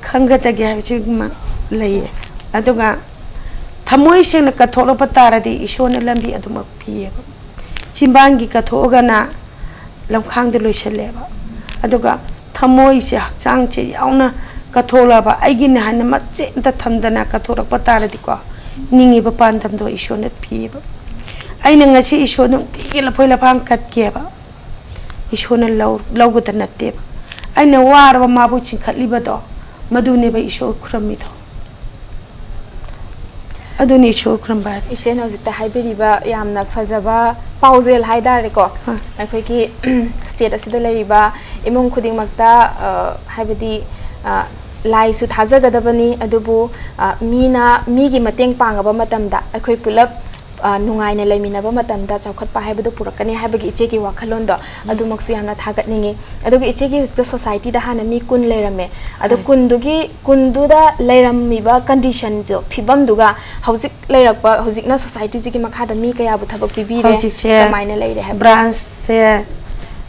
ꯈꯪꯒꯗꯒꯦ ꯍꯥꯏꯕꯁꯤꯃ ꯂꯩꯌꯦ꯫ ꯑꯗꯨꯒ ꯊꯃꯣꯏ ꯁꯦꯡꯅ ꯀꯠꯊꯣꯛꯂꯛꯄ ꯇꯥꯔꯗꯤ ꯏꯁꯣꯔꯅ ꯂꯝꯕꯤ ꯑꯗꯨꯃꯛ ꯄꯤꯌꯦꯕ꯫ ꯆꯤꯟꯕꯥꯟꯒꯤ ꯀꯠꯊꯣꯛꯑꯒꯅ ꯂꯝꯈꯥꯡꯗ ꯂꯣꯏꯁꯤꯜꯂꯦꯕ꯫ ꯑꯗꯨꯒ ꯊꯃꯣꯏꯁꯦ, ꯍꯛꯆꯥꯡꯁꯦ ꯌꯥꯎꯅ ꯀꯠꯊꯣꯛꯂꯕ, ꯑꯩꯒꯤꯅꯦ ꯍꯥꯏꯅ ꯃꯆꯦꯠ ꯑꯝꯇ ꯊꯝꯗꯅ ꯀꯠꯊꯣꯛꯂꯛꯄ ꯇꯥꯔꯗꯤꯀꯣ, ꯅꯤꯡꯉꯤꯕ ꯄꯥꯟꯗꯝꯗꯣ ꯏꯁꯣꯔꯅ ꯄꯤꯌꯦꯕ꯫ ꯑꯩꯅ ꯉꯁꯤ ꯏꯁꯣꯔ ꯅꯨꯡꯇꯤꯒꯤ ꯂꯐꯣꯏ ꯂꯐꯥꯡ ꯀꯠꯀꯦꯕ, ꯏꯁꯣꯔꯅ ꯂꯧ-, ꯂꯧꯒꯗ ꯅꯠꯇꯦꯕ꯫ ꯑꯩꯅ ꯋꯥꯔꯕ ꯃꯥꯕꯨ ꯆꯤꯡꯈꯠꯂꯤꯕꯗꯣ, ꯃꯗꯨꯅꯦꯕ ꯏꯁꯣꯔ ꯈꯨꯔꯝꯃꯤꯗꯣ꯫ ꯑꯗꯨꯅꯤ ꯏꯁꯣꯔ ꯈꯨꯔꯨꯝꯕ ꯍꯥꯏꯕꯁꯦ꯫ ꯏꯆꯦꯅ ꯍꯧꯖꯤꯛꯇ ꯍꯥꯏꯕꯤꯔꯤꯕ ꯌꯥꯝꯅ ꯐꯖꯕ ꯄꯥꯎꯖꯦꯜ ꯍꯥꯏꯇꯥꯔꯦꯀꯣ꯫ ꯍꯣꯏ꯫ ꯑꯩꯈꯣꯏꯒꯤ ꯁ꯭ꯇꯦꯠ ꯑꯁꯤꯗ ꯂꯩꯔꯤꯕ ꯏꯃꯨꯡ ꯈꯨꯗꯤꯡꯃꯛꯇ, ꯑ, ꯍꯥꯏꯕꯗꯤ, ꯑ, ꯂꯥꯏꯁꯨ ꯊꯥꯖꯒꯗꯕꯅꯤ, ꯑꯗꯨꯕꯨ, ꯑ, ꯃꯤꯅ ꯃꯤꯒꯤ ꯃꯇꯦꯡ ꯄꯥꯡꯉꯕ ꯃꯇꯝꯗ ꯑꯩꯈꯣꯏ ꯄꯨꯂꯞ, ꯑ, ꯅꯨꯡꯉꯥꯏꯅ ꯂꯩꯃꯤꯟꯅꯕ ꯃꯇꯝꯗ ꯆꯥꯎꯈꯠꯄ ꯍꯥꯏꯕꯗꯨ ꯄꯨꯔꯛꯀꯅꯤ ꯍꯥꯏꯕꯒꯤ ꯏꯆꯦꯒꯤ ꯋꯥꯈꯜꯂꯣꯟꯗꯣ, ꯎꯝ꯫ ꯑꯗꯨꯃꯛꯁꯨ ꯌꯥꯝꯅ ꯊꯥꯒꯠꯅꯤꯡꯉꯤ꯫ ꯑꯗꯨꯒ ꯏꯆꯦꯒꯤ ꯍꯧꯖꯤꯛꯇ ꯁꯣꯁꯥꯏꯇꯤꯗ ꯍꯥꯟꯅ ꯃꯤ ꯀꯨꯟ ꯂꯩꯔꯝꯃꯦ꯫ ꯑꯗꯣ ꯍꯣꯏ꯫ ꯀꯨꯟꯗꯨꯒꯤ, ꯀꯨꯟꯗꯨꯗ ꯂꯩꯔꯝꯃꯤꯕ ꯀꯟꯗꯤꯁꯟꯗꯣ, ꯐꯤꯕꯝꯗꯨꯒ ꯍꯧꯖꯤꯛ ꯂꯩꯔꯛꯄ, ꯍꯧꯖꯤꯛꯅ ꯁꯣꯁꯥꯏꯇꯤꯁꯤꯒꯤ ꯃꯈꯥꯗ ꯃꯤ ꯀꯌꯥꯕꯨ ꯊꯕꯛ ꯄꯤꯕꯤꯔꯦ? ꯍꯧꯖꯤꯛꯁꯦ ꯀꯃꯥꯏꯅ ꯂꯩꯔꯦ ꯍꯥꯏꯕ? ꯕ꯭ꯔꯥꯟꯁꯁꯦ,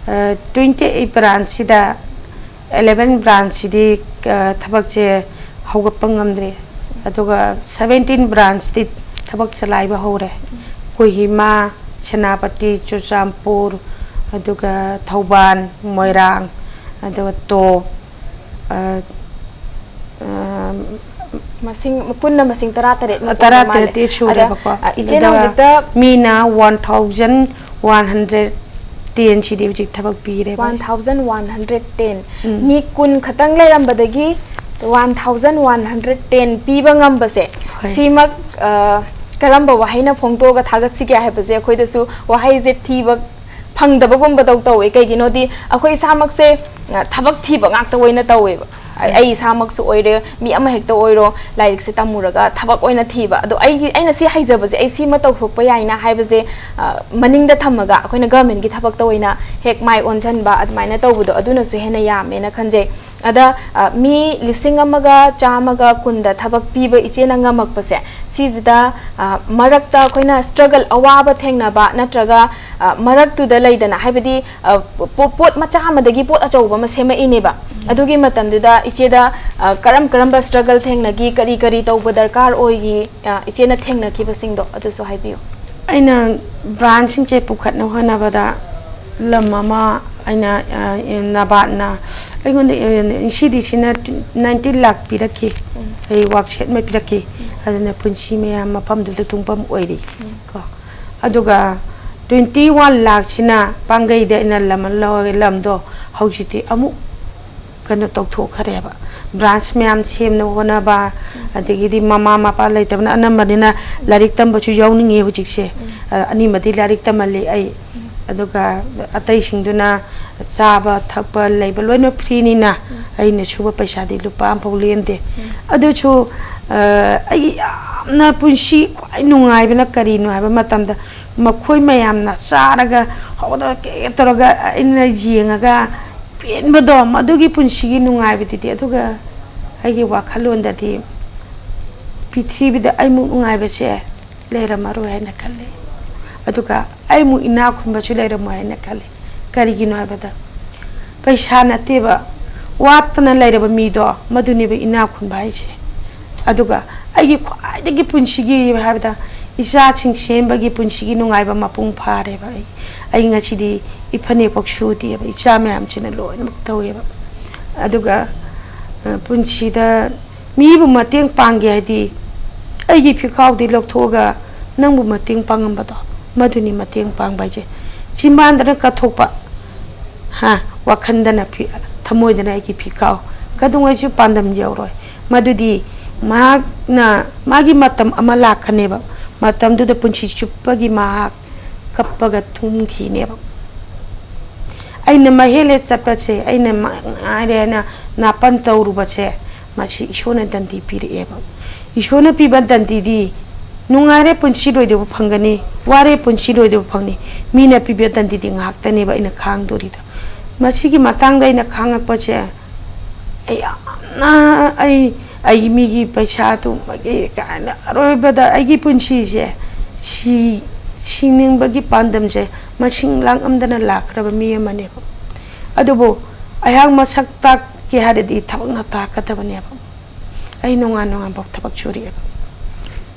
ꯑ, twenty eight ꯕ꯭ꯔꯥꯟꯁꯁꯤꯗ eleven ꯕ꯭ꯔꯥꯟꯁꯁꯤꯗꯤ, ꯑ, ꯊꯕꯛꯁꯦ ꯍꯧꯒꯠꯄ ꯉꯝꯗ꯭ꯔꯤ꯫ ꯑꯗꯨꯒ seventeen ꯕ꯭ꯔꯥꯟꯁꯇꯤ ꯊꯕꯛ ꯆꯂꯥꯏꯕ ꯍꯧꯔꯦ꯫ ꯀꯣꯍꯤꯃꯥ, ꯁꯦꯅꯥꯄꯇꯤ, ꯆꯨꯔꯆꯥꯟꯄꯨꯔ, ꯑꯗꯨꯒ ꯊꯧꯕꯥꯜ, ꯃꯣꯏꯔꯥꯡ, ꯑꯗꯨꯒ ꯇꯣꯞ, ꯑ, ꯑ, ꯃꯁꯤꯡ ꯄꯨꯟꯅ ꯃꯁꯤꯡ ꯇꯔꯥ ꯇꯔꯦꯠ ꯇꯔꯥꯇꯔꯦꯠꯇꯤ ꯁꯨꯔꯦꯕꯀꯣ꯫ ꯏꯆꯦꯅ ꯑꯗꯨꯒ ꯍꯧꯖꯤꯛꯇ ꯃꯤꯅ one thousand one hundred ten ꯁꯤꯗꯤ ꯍꯧꯖꯤꯛ ꯊꯕꯛ ꯄꯤꯔꯦꯕ꯫ One thousand one hundred ten꯫ ꯎꯝ꯫ ꯃꯤ ꯀꯨꯟ ꯈꯛꯇꯪ ꯂꯩꯔꯝꯕꯗꯒꯤ one thousand one hundred ten ꯄꯤꯕ ꯉꯝꯕꯁꯦ, ꯍꯣꯏ꯫ ꯁꯤꯃꯛ, ꯑ, ꯀꯔꯝꯕ ꯋꯥꯍꯩꯅ ꯐꯣꯡꯗꯣꯛꯑꯒ ꯊꯥꯒꯠꯁꯤꯒꯦ ꯍꯥꯏꯕꯁꯦ ꯑꯩꯈꯣꯏꯗꯁꯨ ꯋꯥꯍꯩꯁꯦ ꯊꯤꯕ ꯐꯪꯗꯕꯒꯨꯝꯕꯗꯧ ꯇꯧꯋꯦ꯫ ꯀꯩꯒꯤꯅꯣꯗꯤ ꯑꯩꯈꯣꯏ ꯏꯁꯥꯃꯛꯁꯦ, ꯑ, ꯊꯕꯛ ꯊꯤꯕ ꯉꯥꯛꯇ ꯑꯣꯏꯅ ꯇꯧꯋꯦꯕ꯫ ꯑꯩ, ꯑꯩ ꯏꯁꯥꯃꯛꯁꯨ ꯑꯣꯏꯔꯦ, ꯃꯤ ꯑꯃ ꯍꯦꯛꯇ ꯑꯣꯏꯔꯣ, ꯂꯥꯏꯔꯤꯛꯁꯦ ꯇꯝꯃꯨꯔꯒ ꯊꯕꯛ ꯑꯣꯏꯅ ꯊꯤꯕ꯫ ꯑꯗꯣ ꯑꯩꯒꯤ, ꯑꯩꯅ ꯁꯤ ꯍꯩꯖꯕꯁꯦ, ꯑꯩ ꯁꯤꯃ ꯇꯧꯊꯣꯛꯄ ꯌꯥꯏꯅ ꯍꯥꯏꯕꯁꯦ, ꯑ, ꯃꯅꯤꯡꯗ ꯊꯝꯃꯒ ꯑꯩꯈꯣꯏꯅ ꯒꯚꯔꯟꯃꯦꯟꯠꯀꯤ ꯊꯕꯛꯇ ꯑꯣꯏꯅ ꯍꯦꯛ ꯃꯥꯏ ꯑꯣꯟꯁꯤꯟꯕ, ꯑꯗꯨꯃꯥꯏꯅ ꯇꯧꯕꯗꯣ, ꯑꯗꯨꯅꯁꯨ ꯍꯦꯟꯅ ꯌꯥꯝꯃꯦꯅ ꯈꯟꯖꯩ꯫ ꯑꯗ, ꯑ, ꯃꯤ ꯂꯤꯁꯤꯡ ꯑꯃꯒ ꯆꯥꯝꯃꯒ ꯀꯨꯟꯗ ꯊꯕꯛ ꯄꯤꯕ ꯏꯆꯦꯅ ꯉꯝꯃꯛꯄꯁꯦ, ꯁꯤꯁꯤꯗ, ꯑ, ꯃꯔꯛꯇ ꯑꯩꯈꯣꯏꯅ struggle, ꯑꯋꯥꯕ ꯊꯦꯡꯅꯕ ꯅꯠꯇ꯭ꯔꯒ, ꯑ, ꯃꯔꯛꯇꯨꯗ ꯂꯩꯗꯅ, ꯍꯥꯏꯕꯗꯤ, ꯑ, ꯄꯣ-, ꯄꯣꯠ ꯃꯆꯥ ꯑꯃꯗꯒꯤ ꯄꯣꯠ ꯑꯆꯧꯕ ꯑꯃ ꯁꯦꯝꯃꯛꯏꯅꯦꯕ꯫ ꯑꯗꯨꯒꯤ ꯃꯇꯝꯗꯨꯗ ꯏꯆꯦꯗ, ꯑ, ꯀꯔꯝ ꯀꯔꯝꯕ struggle ꯊꯦꯡꯅꯈꯤ, ꯀꯔꯤ ꯀꯔꯤ ꯇꯧꯕ ꯗꯔꯀꯥꯔ ꯑꯣꯏꯈꯤ, ꯑ, ꯏꯆꯦꯅ ꯊꯦꯡꯅꯈꯤꯕꯁꯤꯡꯗꯣ ꯑꯗꯨꯁꯨ ꯍꯥꯏꯕꯤꯌꯨ꯫ ꯑꯩꯅ branchꯁꯤꯡꯁꯦ ꯄꯨꯈꯠꯅ ꯍꯣꯠꯅꯕꯗ ꯂꯝ ꯑꯃ ꯑꯩꯅ, ꯑ, ꯅꯕꯥꯠꯅ ꯑꯩꯉꯣꯟꯗ, ꯑ, ꯁꯤꯗꯤꯁꯤꯅ nineteen ꯂꯥꯛ ꯄꯤꯔꯛꯈꯤ꯫ ꯑꯩ workshop ꯑꯃ ꯄꯤꯔꯛꯈꯤ꯫ ꯑꯗꯨꯅ ꯄꯨꯟꯁꯤ ꯃꯌꯥꯝ ꯃꯐꯝꯗꯨꯗ ꯇꯨꯡꯐꯝ ꯑꯣꯏꯔꯤ꯫ ꯀꯣ꯫ ꯑꯗꯨꯒ twenty one ꯂꯥꯛꯁꯤꯅ ꯄꯥꯡꯒꯩꯗ ꯑꯩꯅ ꯂꯝ ꯑꯃ ꯂꯧꯔꯒ ꯂꯝꯗꯣ ꯍꯧꯖꯤꯛꯇꯤ ꯑꯃꯨꯛ ꯀꯩꯅꯣ ꯇꯧꯊꯣꯛꯈ꯭ꯔꯦꯕ꯫ Branch ꯃꯌꯥꯝ ꯁꯦꯝꯅꯕ ꯍꯣꯠꯅꯕ, ꯑꯗꯒꯤꯗꯤ ꯃꯃꯥ ꯃꯄꯥ ꯂꯩꯇꯕꯅ ꯑꯅꯝꯕꯅꯤꯅ ꯂꯥꯏꯔꯤꯛ ꯇꯝꯕꯁꯨ ꯌꯥꯎꯅꯤꯡꯉꯤ ꯍꯧꯖꯤꯛꯁꯦ꯫ ꯑ, ꯑꯅꯤꯃꯗꯤ ꯂꯥꯏꯔꯤꯛ ꯇꯝꯍꯜꯂꯤ ꯑꯩ꯫ ꯑꯗꯨꯒ ꯑꯇꯩꯁꯤꯡꯗꯨꯅ ꯆꯥꯕ ꯊꯛꯄ ꯂꯩꯕ ꯂꯣꯏꯅꯃꯛ freeꯅꯤꯅ ꯑꯩꯅ ꯁꯨꯕ ꯄꯩꯁꯥꯗꯤ ꯂꯨꯄꯥ ꯑꯃꯐꯥꯎ ꯂꯦꯝꯗꯦ꯫ ꯑꯗꯨꯁꯨ, ꯑ, ꯑꯩꯒꯤ ꯌꯥꯝꯅ ꯄꯨꯟꯁꯤ ꯈ꯭ꯋꯥꯏ ꯅꯨꯡꯉꯥꯏꯕꯅ ꯀꯔꯤꯅꯣ ꯍꯥꯏꯕ ꯃꯇꯝꯗ ꯃꯈꯣꯏ ꯃꯌꯥꯝꯅ ꯆꯥꯔꯒ ꯍꯧꯒꯠꯂꯒ ꯀꯩ ꯇꯧꯔꯒ ꯑꯩꯅ ꯌꯦꯡꯉꯒ ꯄꯦꯟꯕꯗꯣ, ꯃꯗꯨꯒꯤ ꯄꯨꯟꯁꯤꯒꯤ ꯅꯨꯡꯉꯥꯏꯕꯗꯨꯗꯤ꯫ ꯑꯗꯨꯒ ꯑꯩꯒꯤ ꯋꯥꯈꯜꯂꯣꯟꯗꯗꯤ ꯄ꯭ꯔꯤꯊꯤꯕꯤꯗ ꯑꯩꯃꯨꯛ ꯅꯨꯡꯉꯥꯏꯕꯁꯦ ꯂꯩꯔꯝꯃꯔꯣꯏ ꯍꯥꯏꯅ ꯈꯜꯂꯤ꯫ ꯑꯗꯨꯒ ꯑꯩꯃꯨꯛ ꯏꯅꯥꯛ ꯈꯨꯟꯕꯁꯨ ꯂꯩꯔꯝꯃꯣꯏ ꯍꯥꯏꯅ ꯈꯜꯂꯤ꯫ ꯀꯔꯤꯒꯤꯅꯣ ꯍꯥꯏꯕꯗ ꯄꯩꯁꯥ ꯅꯠꯇꯦꯕ, ꯋꯥꯠꯇꯅ ꯂꯩꯔꯕ ꯃꯤꯗꯣ ꯃꯗꯨꯅꯦꯕ ꯏꯅꯥꯛ ꯈꯨꯟꯕ ꯍꯥꯏꯁꯦ꯫ ꯑꯗꯨꯒ ꯑꯩꯒꯤ ꯈ꯭ꯋꯥꯏꯗꯒꯤ ꯄꯨꯟꯁꯤꯒꯤ ꯍꯥꯏꯕꯗ ꯏꯆꯥꯁꯤꯡ ꯁꯦꯝꯕꯒꯤ ꯄꯨꯟꯁꯤꯒꯤ ꯅꯨꯡꯉꯥꯏꯕ ꯃꯄꯨꯡ ꯐꯥꯔꯦꯕ꯫ ꯑꯩ ꯑꯩ ꯉꯁꯤꯗꯤ ꯏꯐꯅꯦꯛꯐꯥꯎ ꯁꯨꯗꯦꯕ, ꯏꯆꯥ ꯃꯌꯥꯝꯁꯤꯅ ꯂꯣꯏꯅꯃꯛ ꯇꯧꯋꯦꯕ꯫ ꯑꯗꯨꯒ ꯄꯨꯟꯁꯤꯗ ꯃꯤꯕꯨ ꯃꯇꯦꯡ ꯄꯥꯡꯒꯦ ꯍꯥꯏꯗꯤ ꯑꯩꯒꯤ ꯐꯤꯈꯥꯎꯗꯤ ꯂꯧꯊꯣꯛꯑꯒ ꯅꯪꯕꯨ ꯃꯇꯦꯡ ꯄꯥꯡꯉꯝꯕꯗꯣ, ꯃꯗꯨꯅꯤ ꯃꯇꯦꯡ ꯄꯥꯡꯕ ꯍꯥꯏꯁꯦ꯫ ꯆꯤꯝꯕꯥꯟꯗꯅ ꯀꯠꯊꯣꯛꯄ, ꯍꯥ, ꯋꯥꯈꯟꯗꯅ ꯐꯤ-, ꯊꯃꯣꯏꯗꯅ ꯑꯩꯒꯤ ꯐꯤꯈꯥꯎ꯫ ꯀꯩꯗꯧꯉꯩꯁꯨ ꯄꯥꯟꯗꯝ ꯌꯧꯔꯣꯏ꯫ ꯃꯗꯨꯗꯤ ꯃꯍꯥꯛꯅ, ꯃꯥꯒꯤ ꯃꯇꯝ ꯑꯃ ꯂꯥꯛꯀꯅꯦꯕ, ꯃꯇꯝꯗꯨꯗ ꯄꯨꯟꯁꯤ ꯆꯨꯞꯄꯒꯤ ꯃꯍꯥꯛ ꯀꯞꯄꯒ ꯊꯨꯝꯈꯤꯅꯦꯕ꯫ ꯑꯩꯅ ꯃꯍꯦꯜꯂꯦ ꯆꯠꯄꯁꯦ, ꯑꯩꯅ ꯃ-, ꯉꯥꯏꯔꯦ ꯍꯥꯏꯅ ꯅꯥꯄꯟ ꯇꯧꯔꯨꯕꯁꯦ, ꯃꯁꯤ ꯏꯁꯣꯔꯅ ꯗꯟꯗꯤ ꯄꯤꯔꯛꯑꯦꯕ꯫ ꯏꯁꯣꯔꯅ ꯄꯤꯕ ꯗꯟꯗꯤꯗꯤ ꯅꯨꯡꯉꯥꯏꯔꯦ ꯄꯨꯟꯁꯤ ꯂꯣꯏꯗꯕ ꯐꯪꯒꯅꯤ, ꯋꯥꯔꯦ ꯄꯨꯟꯁꯤ ꯂꯣꯏꯗꯕ ꯐꯪꯅꯤ꯫ ꯃꯤꯅ ꯄꯤꯕ ꯗꯟꯗꯤꯗꯤ ꯉꯥꯏꯍꯥꯛꯇꯅꯦꯕ ꯑꯩꯅ ꯈꯥꯡꯗꯣꯔꯤꯗꯣ꯫ ꯃꯁꯤꯒꯤ ꯃꯇꯥꯡꯗ ꯑꯩꯅ ꯈꯥꯡꯉꯛꯄꯁꯦ, ꯑꯩ ꯌꯥꯝꯅ, ꯑꯩ, ꯑꯩ ꯃꯤꯒꯤ ꯄꯩꯁꯥ ꯇꯨꯝꯕꯒꯤ ꯀꯥꯏꯅ ꯑꯔꯣꯏꯕꯗ ꯑꯩꯒꯤ ꯄꯨꯟꯁꯤꯁꯦ ꯁꯤ-, ꯁꯤꯅꯤꯡꯕꯒꯤ ꯄꯥꯟꯗꯝꯁꯦ ꯃꯁꯤꯡ ꯂꯥꯡꯉꯝꯗꯅ ꯂꯥꯛꯈ꯭ꯔꯕ ꯃꯤ ꯑꯃꯅꯦꯕ꯫ ꯑꯗꯨꯕꯨ ꯑꯩꯍꯥꯛ ꯃꯁꯛ ꯇꯥꯛꯀꯦ ꯍꯥꯏꯔꯗꯤ ꯊꯕꯛꯅ ꯇꯥꯛꯀꯗꯕꯅꯦꯕ꯫ ꯑꯩ ꯅꯣꯡꯉꯥꯟ ꯅꯣꯡꯉꯥꯟꯐꯥꯎ ꯊꯕꯛ ꯁꯨꯔꯛꯑꯦꯕ꯫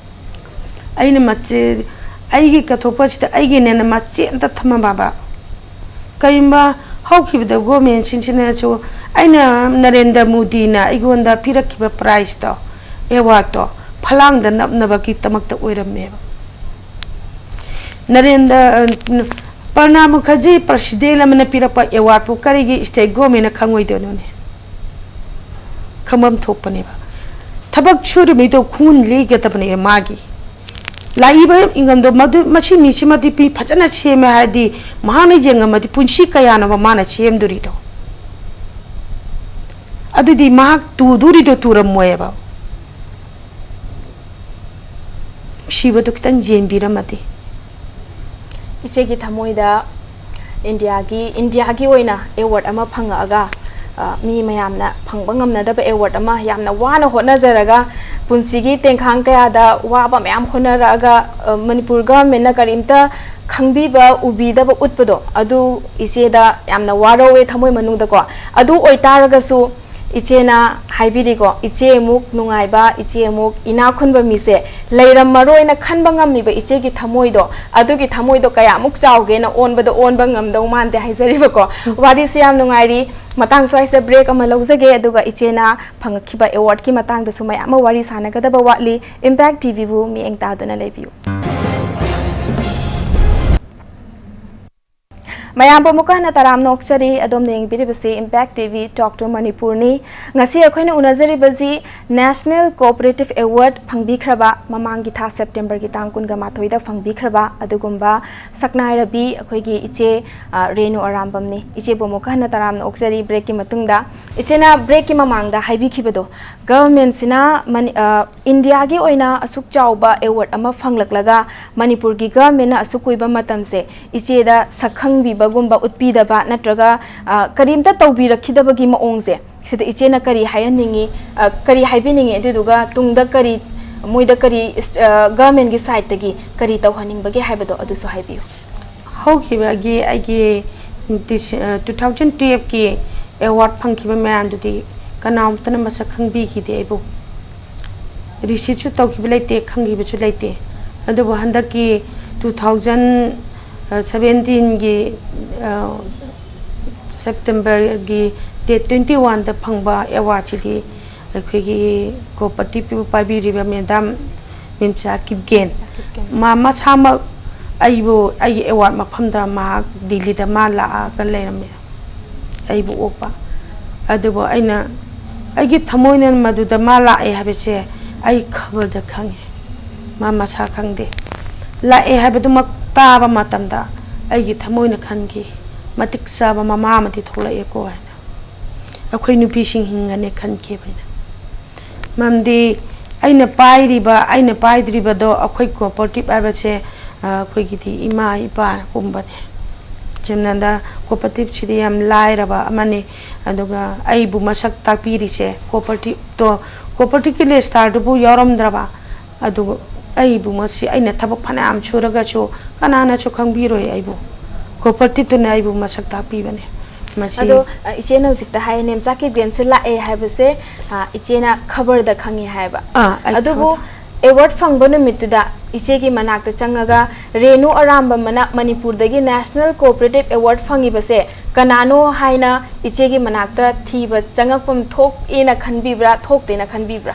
ꯑꯩꯅ ꯃꯆꯦ, ꯑꯩꯒꯤ ꯀꯠꯊꯣꯛꯄꯁꯤꯗ ꯑꯩꯒꯤꯅꯦꯅ ꯃꯆꯦ ꯑꯝꯇ ꯊꯝꯃꯝꯕ꯫ ꯀꯔꯤꯒꯨꯝꯕ ꯍꯧꯈꯤꯕꯗ ꯒꯣꯔꯃꯦꯟꯁꯤꯡꯁꯤꯅꯁꯨ ꯑꯩꯅ ꯅꯔꯦꯟꯗ꯭ꯔ ꯃꯣꯗꯤꯅ ꯑꯩꯉꯣꯟꯗ ꯄꯤꯔꯛꯈꯤꯕ ꯄ꯭ꯔꯥꯏꯖꯇꯣ, ꯑꯦꯋꯥꯔꯗꯇꯣ ꯐꯂꯥꯡꯗ ꯅꯞꯅꯕꯒꯤꯗꯃꯛꯇ ꯑꯣꯏꯔꯝꯃꯦꯕ꯫ ꯅꯔꯦꯟꯗ꯭ꯔ, ꯄ꯭ꯔꯅꯥꯕ ꯃꯨꯈꯔꯖꯤ ꯄ꯭ꯔꯁꯤꯗꯦꯟ ꯑꯃꯅ ꯄꯤꯔꯛꯄ ꯑꯦꯋꯥꯔꯗꯄꯨ ꯀꯔꯤꯒꯤ ꯁ꯭ꯇꯦꯠ ꯒꯣꯔꯃꯦꯟꯅ ꯈꯪꯉꯣꯏꯗꯣꯏꯅꯣꯅꯦ? ꯈꯪꯐꯝ ꯊꯣꯛꯄꯅꯦꯕ꯫ ꯊꯕꯛ ꯁꯨꯔꯤꯕ ꯃꯤꯗꯣ ꯈꯣꯡꯒꯨꯟ ꯂꯦꯡꯒꯗꯕꯅꯦꯕ ꯃꯥꯒꯤ꯫ ꯂꯥꯛꯏꯕ ꯏꯟꯀꯝꯗꯣ ꯃꯗꯨ, ꯃꯁꯤ ꯃꯤꯁꯤꯃꯗꯤ ꯃꯤ ꯐꯖꯅ ꯁꯦꯝꯃꯦ ꯍꯥꯏꯔꯗꯤ ꯃꯍꯥꯛꯅ ꯌꯦꯡꯉꯝꯃꯗꯤ ꯄꯨꯟꯁꯤ ꯀꯌꯥꯅꯣꯕ ꯃꯥꯅ ꯁꯦꯝꯗꯣꯔꯤꯗꯣ? ꯑꯗꯨꯗꯤ ꯃꯍꯥꯛ ꯇꯨꯗꯣꯔꯤꯗꯣ ꯇꯨꯔꯝꯃꯣꯏꯕ꯫ ꯅꯨꯡꯁꯤꯕꯗꯨ ꯈꯤꯇꯪ ꯌꯦꯡꯕꯤꯔꯝꯃꯗꯤ꯫ ꯏꯆꯦꯒꯤ ꯊꯃꯣꯏꯗ ꯏꯟꯗꯤꯌꯥꯒꯤ, ꯏꯟꯗꯤꯌꯥꯒꯤ ꯑꯣꯏꯅ ꯑꯦꯋꯥꯔꯗ ꯑꯃ ꯐꯪꯉꯛꯑꯒ, ꯑ, ꯃꯤ ꯃꯌꯥꯝꯅ ꯐꯪꯕ ꯉꯝꯅꯗꯕ ꯑꯦꯋꯥꯔꯗ ꯑꯃ ꯌꯥꯝꯅ ꯋꯥꯅ ꯍꯣꯠꯅꯖꯔꯒ, ꯄꯨꯟꯁꯤꯒꯤ ꯇꯦꯡꯈꯥꯡ ꯀꯌꯥꯗ ꯋꯥꯕ ꯃꯌꯥꯝ ꯍꯣꯠꯅꯔꯛꯑꯒ, ꯑ, ꯃꯅꯤꯄꯨꯔ ꯒꯚꯔꯟꯃꯦꯟꯠꯅ ꯀꯔꯤꯝꯇ ꯈꯪꯕꯤꯕ, ꯎꯕꯤꯗꯕ ꯎꯠꯄꯗꯣ, ꯑꯗꯨ ꯏꯆꯦꯗ ꯌꯥꯝꯅ ꯋꯥꯔꯧꯋꯦ ꯊꯃꯣꯏ ꯃꯅꯨꯡꯗꯀꯣ꯫ ꯑꯗꯨ ꯑꯣꯏꯇꯥꯔꯒꯁꯨ ꯏꯆꯦꯅ ꯍꯥꯏꯕꯤꯔꯤꯀꯣ, ꯏꯆꯦ ꯑꯃꯨꯛ ꯅꯨꯡꯉꯥꯏꯕ, ꯏꯆꯦ ꯑꯃꯨꯛ ꯏꯅꯥꯛ ꯈꯨꯟꯕ ꯃꯤꯁꯦ ꯂꯩꯔꯝꯃꯔꯣꯏꯅ ꯈꯟꯕ ꯉꯝꯃꯤꯕ ꯏꯆꯦꯒꯤ ꯊꯃꯣꯏꯗꯣ, ꯑꯗꯨꯒꯤ ꯊꯃꯣꯏꯗꯣ ꯀꯌꯥꯃꯨꯛ ꯆꯥꯎꯒꯦꯅ ꯑꯣꯟꯕꯗ ꯑꯣꯟꯕ ꯉꯝꯗꯧ ꯃꯥꯟꯗꯦ ꯍꯥꯏꯖꯔꯤꯕꯀꯣ꯫ ꯋꯥꯔꯤꯁꯨ ꯌꯥꯝ ꯅꯨꯡꯉꯥꯏꯔꯤ꯫ ꯃꯇꯥꯡ ꯁ꯭ꯋꯥꯏꯁꯤꯗ break ꯑꯃ ꯂꯧꯖꯒꯦ, ꯑꯗꯨꯒ ꯏꯆꯦꯅ ꯐꯪꯉꯛꯈꯤꯕ awardꯀꯤ ꯃꯇꯥꯡꯗꯁꯨ ꯃꯌꯥꯝ ꯑꯃ ꯋꯥꯔꯤ ꯁꯥꯟꯅꯒꯗꯕ ꯋꯥꯠꯂꯤ꯫ Impact TVꯕꯨ ꯃꯤꯠꯌꯦꯡ ꯇꯥꯗꯨꯅ ꯂꯩꯕꯤꯌꯨ꯫ ꯃꯌꯥꯝꯕꯨ ꯑꯃꯨꯛꯀ ꯍꯟꯅ ꯇꯔꯥꯝꯅ ꯑꯣꯛꯆꯔꯤ꯫ ꯑꯗꯣꯝꯅ ꯌꯦꯡꯕꯤꯔꯤꯕꯁꯤ Impact TV Talk to Manipurꯅꯤ꯫ ꯉꯁꯤ ꯑꯩꯈꯣꯏꯅ ꯎꯅꯖꯔꯤꯕꯁꯤ National Cooperative Award ꯐꯪꯕꯤꯈ꯭ꯔꯕ, ꯃꯃꯥꯡꯒꯤ ꯊꯥ Septemberꯒꯤ ꯇꯥꯡ ꯀꯨꯟꯒ ꯃꯥꯊꯣꯏꯗ ꯐꯪꯕꯤꯈ꯭ꯔꯕ ꯑꯗꯨꯒꯨꯝꯕ ꯁꯛꯅꯥꯏꯔꯕꯤ ꯑꯩꯈꯣꯏꯒꯤ ꯏꯆꯦ, ꯑ, ꯔꯦꯅꯨ ꯑꯔꯥꯝꯕꯝꯅꯤ꯫ ꯏꯆꯦꯕꯨ ꯑꯃꯨꯛꯀ ꯍꯟꯅ ꯇꯔꯥꯝꯅ ꯑꯣꯛꯆꯔꯤ꯫ Breakꯀꯤ ꯃꯇꯨꯡꯗ, ꯏꯆꯦꯅ breakꯀꯤ ꯃꯃꯥꯡꯗ ꯍꯥꯏꯕꯤꯈꯤꯕꯗꯣ, governmentꯁꯤꯅ ꯃꯅꯤ-, ꯑ, ꯏꯟꯗꯤꯌꯥꯒꯤ ꯑꯣꯏꯅ ꯑꯁꯨꯛ ꯆꯥꯎꯕ award ꯑꯃ ꯐꯪꯂꯛꯂꯒ ꯃꯅꯤꯄꯨꯔꯒꯤ governmentꯅ ꯑꯁꯨꯛ ꯀꯨꯏꯕ ꯃꯇꯝꯁꯦ ꯏꯆꯦꯗ ꯁꯛꯈꯪꯕꯤꯕꯒꯨꯝꯕ ꯎꯠꯄꯤꯗꯕ ꯅꯠꯇ꯭ꯔꯒ, ꯑ, ꯀꯔꯤꯝꯇ ꯇꯧꯕꯤꯔꯛꯈꯤꯗꯕꯒꯤ ꯃꯑꯣꯡꯁꯦ ꯁꯤꯗ ꯏꯆꯦꯅ ꯀꯔꯤ ꯍꯥꯏꯍꯟꯅꯤꯡꯉꯤ, ꯑ, ꯀꯔꯤ ꯍꯥꯏꯕꯤꯅꯤꯡꯉꯤ, ꯑꯗꯨꯗꯨꯒ ꯇꯨꯡꯗ ꯀꯔꯤ, ꯃꯣꯏꯗ ꯀꯔꯤ, ꯑ, governmentꯀꯤ sideꯇꯒꯤ ꯀꯔꯤ ꯇꯧꯍꯟꯅꯤꯡꯕꯒꯦ ꯍꯥꯏꯕꯗꯣ ꯑꯗꯨꯁꯨ ꯍꯥꯏꯕꯤꯌꯨ꯫ ꯍꯧꯈꯤꯕꯒꯤ ꯑꯩꯒꯤ ꯗꯤꯁ-, ꯑ, two thousand twelveꯀꯤ award ꯐꯪꯈꯤꯕ ꯃꯌꯥꯝꯗꯨꯗꯤ ꯀꯅꯥꯃꯠꯇꯅ ꯃꯁꯛ ꯈꯪꯕꯤꯈꯤꯗꯦ ꯑꯩꯕꯨ꯫ Receiveꯁꯨ ꯇꯧꯈꯤꯕ ꯂꯩꯇꯦ, ꯈꯪꯈꯤꯕꯁꯨ ꯂꯩꯇꯦ꯫ ꯑꯗꯨꯕꯨ ꯍꯟꯗꯛꯀꯤ two thousand seventeenꯒꯤ, ꯑ, Septemberꯒꯤ date twenty oneꯗ ꯐꯪꯕ awardꯁꯤꯗꯤ ꯑꯩꯈꯣꯏꯒꯤ cooperative ꯄꯥꯏꯕꯤꯔꯤꯕ madam ꯃꯤꯝꯆꯥ ꯀꯤꯞꯒꯦꯟ, ꯃꯥ ꯃꯁꯥꯃꯛ ꯑꯩꯕꯨ, ꯑꯩꯒꯤ award ꯃꯐꯝꯗ ꯃꯍꯥꯛ ꯗꯤꯜꯂꯤꯗ ꯃꯥ ꯂꯥꯛꯑꯒ ꯂꯩꯔꯝꯃꯦ, ꯑꯩꯕꯨ ꯑꯣꯛꯄ꯫ ꯑꯗꯨꯕꯨ ꯑꯩꯅ, ꯑꯩꯒꯤ ꯊꯃꯣꯏꯅ ꯃꯗꯨꯗ ꯃꯥ ꯂꯥꯛꯑꯦ ꯍꯥꯏꯕꯁꯦ ꯑꯩ ꯈꯕꯔꯗ ꯈꯪꯉꯦ꯫ ꯃꯥ ꯃꯁꯥ ꯈꯪꯗꯦ꯫ ꯂꯥꯛꯑꯦ ꯍꯥꯏꯕꯗꯨꯃꯛ ꯇꯥꯕ ꯃꯇꯝꯗ ꯑꯩꯒꯤ ꯊꯃꯣꯏꯅ ꯈꯟꯈꯤ, "ꯃꯇꯤꯛ ꯆꯥꯕ ꯃꯃꯥ ꯑꯃꯗꯤ ꯊꯣꯛꯂꯛꯑꯦꯀꯣ" ꯍꯥꯏꯅ꯫ ꯑꯩꯈꯣꯏ ꯅꯨꯄꯤꯁꯤꯡ ꯍꯤꯡꯒꯅꯤ ꯈꯟꯈꯤꯕ ꯑꯩꯅ꯫ ꯃꯔꯝꯗꯤ ꯑꯩꯅ ꯄꯥꯏꯔꯤꯕ, ꯑꯩꯅ ꯄꯥꯏꯗ꯭ꯔꯤꯕꯗꯣ ꯑꯩꯈꯣꯏ cooperative ꯍꯥꯏꯕꯁꯦ, ꯑ, ꯑꯩꯈꯣꯏꯒꯤꯗꯤ ꯏꯃꯥ ꯏꯄꯥꯒꯨꯝꯕꯅꯦ꯫ ꯆꯨꯝꯅꯗ cooperativeꯁꯤꯗꯤ ꯌꯥꯝ ꯂꯥꯏꯔꯕ ꯑꯃꯅꯤ꯫ ꯑꯗꯨꯒ ꯑꯩꯕꯨ ꯃꯁꯛ ꯇꯥꯛꯄꯤꯔꯤꯁꯦ cooperativeꯇꯣ, cooperative registerꯗꯨꯕꯨ ꯌꯥꯎꯔꯝꯗ꯭ꯔꯕ, ꯑꯗꯨꯒ ꯑꯩꯕꯨ ꯃꯁꯤ, ꯑꯩꯅ ꯊꯕꯛ ꯐꯅꯌꯥꯝ ꯁꯨꯔꯒꯁꯨ ꯀꯅꯥꯅꯁꯨ ꯈꯪꯕꯤꯔꯣꯏ ꯑꯩꯕꯨ꯫ Cooperativeꯇꯨꯅ ꯑꯩꯕꯨ ꯃꯁꯛ ꯇꯥꯛꯄꯤꯕꯅꯦ꯫ ꯃꯁꯤ ꯑꯗꯣ, ꯑ, ꯏꯆꯦꯅ ꯍꯧꯖꯤꯛꯇ ꯍꯥꯏ, ꯅꯦꯝꯆꯥꯛ ꯀꯤꯕꯦꯟꯁꯦ ꯂꯥꯛꯑꯦ ꯍꯥꯏꯕꯁꯦ, ꯑ, ꯏꯆꯦꯅ ꯈꯕꯔꯗ ꯈꯪꯉꯦ ꯍꯥꯏꯕ꯫ ꯑꯥ, ꯑꯩ ꯑꯗꯨꯕꯨ ꯈꯕꯔꯗ꯫ ꯑꯦꯋꯥꯔꯗ ꯐꯪꯕ ꯅꯨꯃꯤꯠꯇꯨꯗ ꯏꯆꯦꯒꯤ ꯃꯅꯥꯛꯇ ꯆꯪꯉꯒ, "ꯔꯦꯅꯨ ꯑꯔꯥꯝꯕꯝꯅ ꯃꯅꯤꯄꯨꯔꯗꯒꯤ National Cooperative Award ꯐꯪꯉꯤꯕꯁꯦ ꯀꯅꯥꯅꯣ?" ꯍꯥꯏꯅ ꯏꯆꯦꯒꯤ ꯃꯅꯥꯛꯇ ꯊꯤꯕ ꯆꯪꯉꯛꯐꯝ ꯊꯣꯛꯑꯦꯅ ꯈꯟꯕꯤꯕ꯭ꯔꯥ, ꯊꯣꯛꯇꯦꯅ ꯈꯟꯕꯤꯕ꯭ꯔꯥ?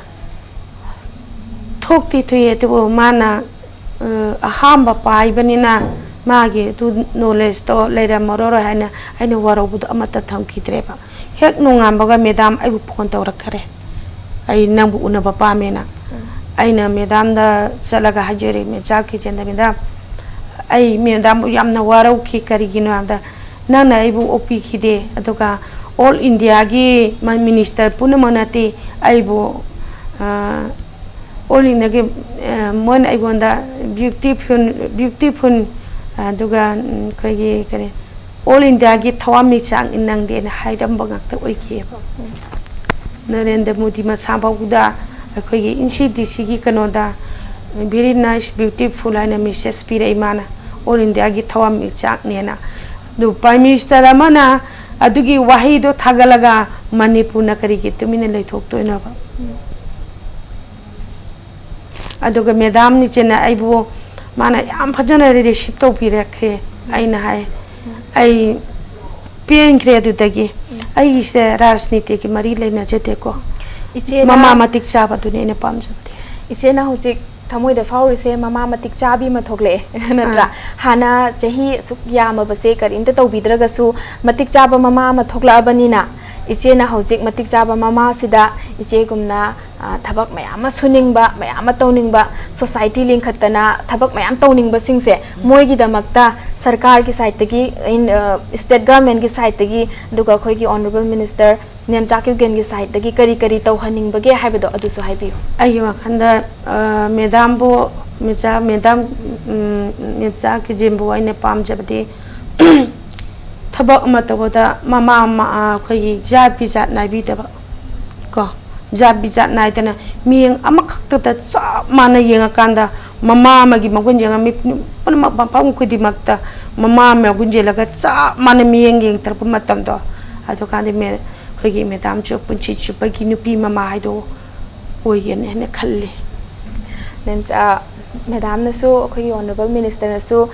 ꯊꯣꯛꯇꯤ ꯊꯣꯛꯑꯦ, ꯑꯗꯨꯕꯨ ꯃꯥꯅ, ꯑ, ꯑꯍꯥꯝꯕ ꯄꯥꯏꯕꯅꯤꯅ ꯃꯥꯒꯤ ꯑꯗꯨ ꯅꯣꯂꯦꯖꯇꯣ ꯂꯩꯔꯝꯃꯔꯣꯏ ꯍꯥꯏꯅ ꯑꯩꯅ ꯋꯥꯔꯧꯕꯗꯣ ꯑꯃꯠꯇ ꯊꯝꯈꯤꯗ꯭ꯔꯦꯕ꯫ ꯍꯦꯛ ꯅꯣꯡꯉꯥꯟꯕꯒ ꯃꯦꯗꯥꯝ ꯑꯩꯕꯨ ꯐꯣꯟ ꯇꯧꯔꯛꯈꯔꯦ, "ꯑꯩ ꯅꯪꯕꯨ ꯎꯅꯕ ꯄꯥꯝꯃꯦꯅ"꯫ ꯑꯩꯅ ꯃꯦꯗꯥꯝꯗ ꯆꯠꯂꯒ ꯍꯥꯏꯖꯔꯦ, ꯃꯦꯝꯆꯥ ꯀꯤꯆꯟꯗ, "ꯃꯦꯗꯥꯝ, ꯑꯩ ꯃꯦꯗꯥꯝꯕꯨ ꯌꯥꯝꯅ ꯋꯥꯔꯧꯈꯤ꯫ ꯀꯔꯤꯒꯤꯅꯣ ꯍꯥꯏꯕꯗ, ꯅꯪꯅ ꯑꯩꯕꯨ ꯑꯣꯛꯄꯤꯈꯤꯗꯦ, ꯑꯗꯨꯒ ꯑꯣꯜ ꯏꯟꯗꯤꯌꯥꯒꯤ ꯃ-, ꯃꯤꯅꯤꯁꯇꯔ ꯄꯨꯝꯅꯃꯛꯅꯗꯤ ꯑꯩꯕꯨ, ꯑ, ꯑꯣꯜ ꯏꯟꯗꯤꯌꯥꯒꯤ, ꯑ, ꯃꯣꯏꯅ ꯑꯩꯉꯣꯟꯗ ꯕ꯭ꯌꯨꯇꯤꯐꯨꯜ, ꯕ꯭ꯌꯨꯇꯤꯐꯨꯜ, ꯑꯗꯨꯒ, ꯎꯝ, ꯑꯩꯈꯣꯏꯒꯤ ꯀꯔꯤ, ꯑꯣꯜ ꯏꯟꯗꯤꯌꯥꯒꯤ ꯊꯋꯥꯟꯃꯤꯆꯥꯛꯅꯤ ꯅꯪꯗꯤꯅ ꯍꯥꯏꯔꯝꯕ ꯉꯥꯛꯇ ꯑꯣꯏꯈꯤꯑꯕ꯫ ꯅꯔꯦꯟꯗ꯭ꯔ ꯃꯣꯗꯤ ꯃꯁꯥ ꯐꯥꯎꯕꯗ ꯑꯩꯈꯣꯏꯒꯤ ꯏꯟ ꯁꯤ ꯗꯤ ꯁꯤꯒꯤ ꯀꯩꯅꯣꯗ "Very nice, beautiful" ꯍꯥꯏꯅ ꯃꯦꯁꯦꯖ ꯄꯤꯔꯛꯏ ꯃꯥꯅ, ꯑꯣꯜ ꯏꯟꯗꯤꯌꯥꯒꯤ ꯊꯋꯥꯟꯃꯤꯆꯥꯛꯅꯦꯅ꯫ ꯑꯗꯨ ꯄ꯭ꯔꯥꯏꯝ ꯃꯤꯅꯤꯁꯇꯔ ꯑꯃꯅ ꯑꯗꯨꯒꯤ ꯋꯥꯍꯩꯗꯣ ꯊꯥꯒꯠꯂꯒ ꯃꯅꯤꯄꯨꯔꯅ ꯀꯔꯤꯒꯤ ꯇꯨꯃꯤꯟꯅ ꯂꯩꯊꯣꯛꯇꯣꯏꯅꯣꯕ? ꯑꯗꯨꯒ ꯃꯦꯗꯥꯝ ꯅꯤꯆꯦꯅ ꯑꯩꯕꯨ, ꯃꯥꯅ ꯌꯥꯝ ꯐꯖꯅ ꯔꯤꯁꯤꯞ ꯇꯧꯕꯤꯔꯛꯈ꯭ꯔꯦ꯫ ꯑꯩꯅ ꯍꯥꯏ, "ꯑꯩ ꯄꯦꯟꯈ꯭ꯔꯦ ꯑꯗꯨꯗꯒꯤ꯫ ꯑꯩꯒꯤꯁꯦ ꯔꯥꯖꯅꯤꯇꯤꯒꯤ ꯃꯔꯤ ꯂꯩꯅꯖꯗꯦꯀꯣ꯫ ꯏꯆꯦꯅ ꯃꯃꯥ ꯃꯇꯤꯛ ꯆꯥꯕꯗꯨꯅꯤ ꯑꯩꯅ ꯄꯥꯝꯖꯕꯗꯤ"꯫ ꯏꯆꯦꯅ ꯍꯧꯖꯤꯛ ꯊꯃꯣꯏꯗ ꯐꯥꯎꯔꯤꯁꯦ ꯃꯃꯥ ꯃꯇꯤꯛ ꯆꯥꯕꯤ ꯑꯃ ꯊꯣꯛꯂꯛꯑꯦ, ꯅꯠꯇ꯭ꯔꯥ? ꯑꯥ꯫ ꯍꯥꯟꯅ ꯆꯍꯤ ꯑꯁꯨꯛ ꯌꯥꯝꯃꯕꯁꯦ ꯀꯔꯤꯝꯇ ꯇꯧꯕꯤꯗ꯭ꯔꯒꯁꯨ, ꯃꯇꯤꯛ ꯆꯥꯕ ꯃꯃꯥ ꯑꯃ ꯊꯣꯛꯂꯛꯑꯕꯅꯤꯅ, ꯏꯆꯦꯅ ꯍꯧꯖꯤꯛ ꯃꯇꯤꯛ ꯆꯥꯕ ꯃꯃꯥꯁꯤꯗ ꯏꯆꯦꯒꯨꯝꯅ, ꯑ, ꯊꯕꯛ ꯃꯌꯥꯝ ꯑꯃ ꯁꯨꯅꯤꯡꯕ, ꯃꯌꯥꯝ ꯑꯃ ꯇꯧꯅꯤꯡꯕ, ꯁꯣꯁꯥꯏꯇꯤ ꯂꯤꯡꯈꯠꯇꯅ ꯊꯕꯛ ꯃꯌꯥꯝ ꯇꯧꯅꯤꯡꯕꯁꯤꯡꯁꯦ, ꯃꯣꯏꯒꯤꯗꯃꯛꯇ ꯁꯔꯀꯥꯔꯒꯤ ꯁꯥꯏꯠꯇꯒꯤ, ꯏꯟ-, ꯑ, ꯁ꯭ꯇꯦꯠ ꯒꯚꯔꯟꯃꯦꯟꯠꯀꯤ ꯁꯥꯏꯠꯇꯒꯤ, ꯑꯗꯨꯒ ꯑꯩꯈꯣꯏꯒꯤ ꯑꯣꯅꯔꯦꯕꯜ ꯃꯤꯅꯤꯁꯇꯔ ꯅꯦꯝꯆꯥꯛ ꯀꯤꯎꯒꯦꯟꯒꯤ ꯁꯥꯏꯠꯇꯒꯤ ꯀꯔꯤ ꯀꯔꯤ ꯇꯧꯍꯟꯅꯤꯡꯕꯒꯦ ꯍꯥꯏꯕꯗꯣ ꯑꯗꯨꯁꯨ ꯍꯥꯏꯕꯤꯌꯨ꯫ ꯑꯩꯒꯤ ꯋꯥꯈꯜꯗ, ꯑ, ꯃꯦꯗꯥꯝꯕꯨ, ꯃꯦꯖꯥ-, ꯃꯦꯗꯥꯝ, ꯎꯝ, ꯅꯦꯝꯆꯥꯛ ꯀꯤꯖꯦꯟꯕꯨ ꯑꯩꯅ ꯄꯥꯝꯖꯕꯗꯤ, ꯊꯕꯛ ꯑꯃ ꯇꯧꯕꯗ ꯃꯃꯥ, ꯃ-, ꯑ, ꯑꯩꯈꯣꯏꯒꯤ ꯖꯥꯠ ꯕꯤꯖꯥꯠ ꯅꯥꯏꯕꯤꯗꯕ ꯀꯣ, ꯖꯥꯠ ꯕꯤꯖꯥꯠ ꯅꯥꯏꯗꯅ ꯃꯤꯠꯌꯦꯡ ꯑꯃꯈꯛꯇꯗ ꯆꯞ ꯃꯥꯟꯅ ꯌꯦꯡꯉꯀꯥꯟꯗ ꯃꯃꯥ ꯑꯃꯒꯤ ꯃꯒꯨꯟ ꯌꯦꯡꯉꯝꯃꯤ꯫ ꯄꯨꯝꯅꯃꯛ ꯃꯐꯝ ꯈꯨꯗꯤꯡꯃꯛꯇ ꯃꯃꯥ ꯑꯃ ꯃꯒꯨꯟ ꯌꯦꯡꯂꯒ ꯆꯞ ꯃꯥꯟꯅ ꯃꯤꯠꯌꯦꯡ ꯌꯦꯡꯊꯔꯛꯄ ꯃꯇꯝꯗꯣ, ꯑꯗꯨꯀꯥꯟꯗ ꯃꯦ-, ꯑꯩꯈꯣꯏꯒꯤ ꯃꯦꯗꯥꯝꯁꯨ ꯄꯨꯟꯁꯤ ꯆꯨꯞꯄꯒꯤ ꯅꯨꯄꯤ ꯃꯃꯥ ꯍꯥꯏꯗꯣ ꯑꯣꯏꯒꯅꯤ ꯍꯥꯏꯅ ꯈꯜꯂꯤ꯫ ꯃꯦꯝ, ꯑ, ꯃꯦꯗꯥꯝꯅꯁꯨ, ꯑꯩꯈꯣꯏꯒꯤ ꯑꯣꯅꯔꯦꯕꯜ ꯃꯤꯅꯤꯁꯇꯔꯅꯁꯨ,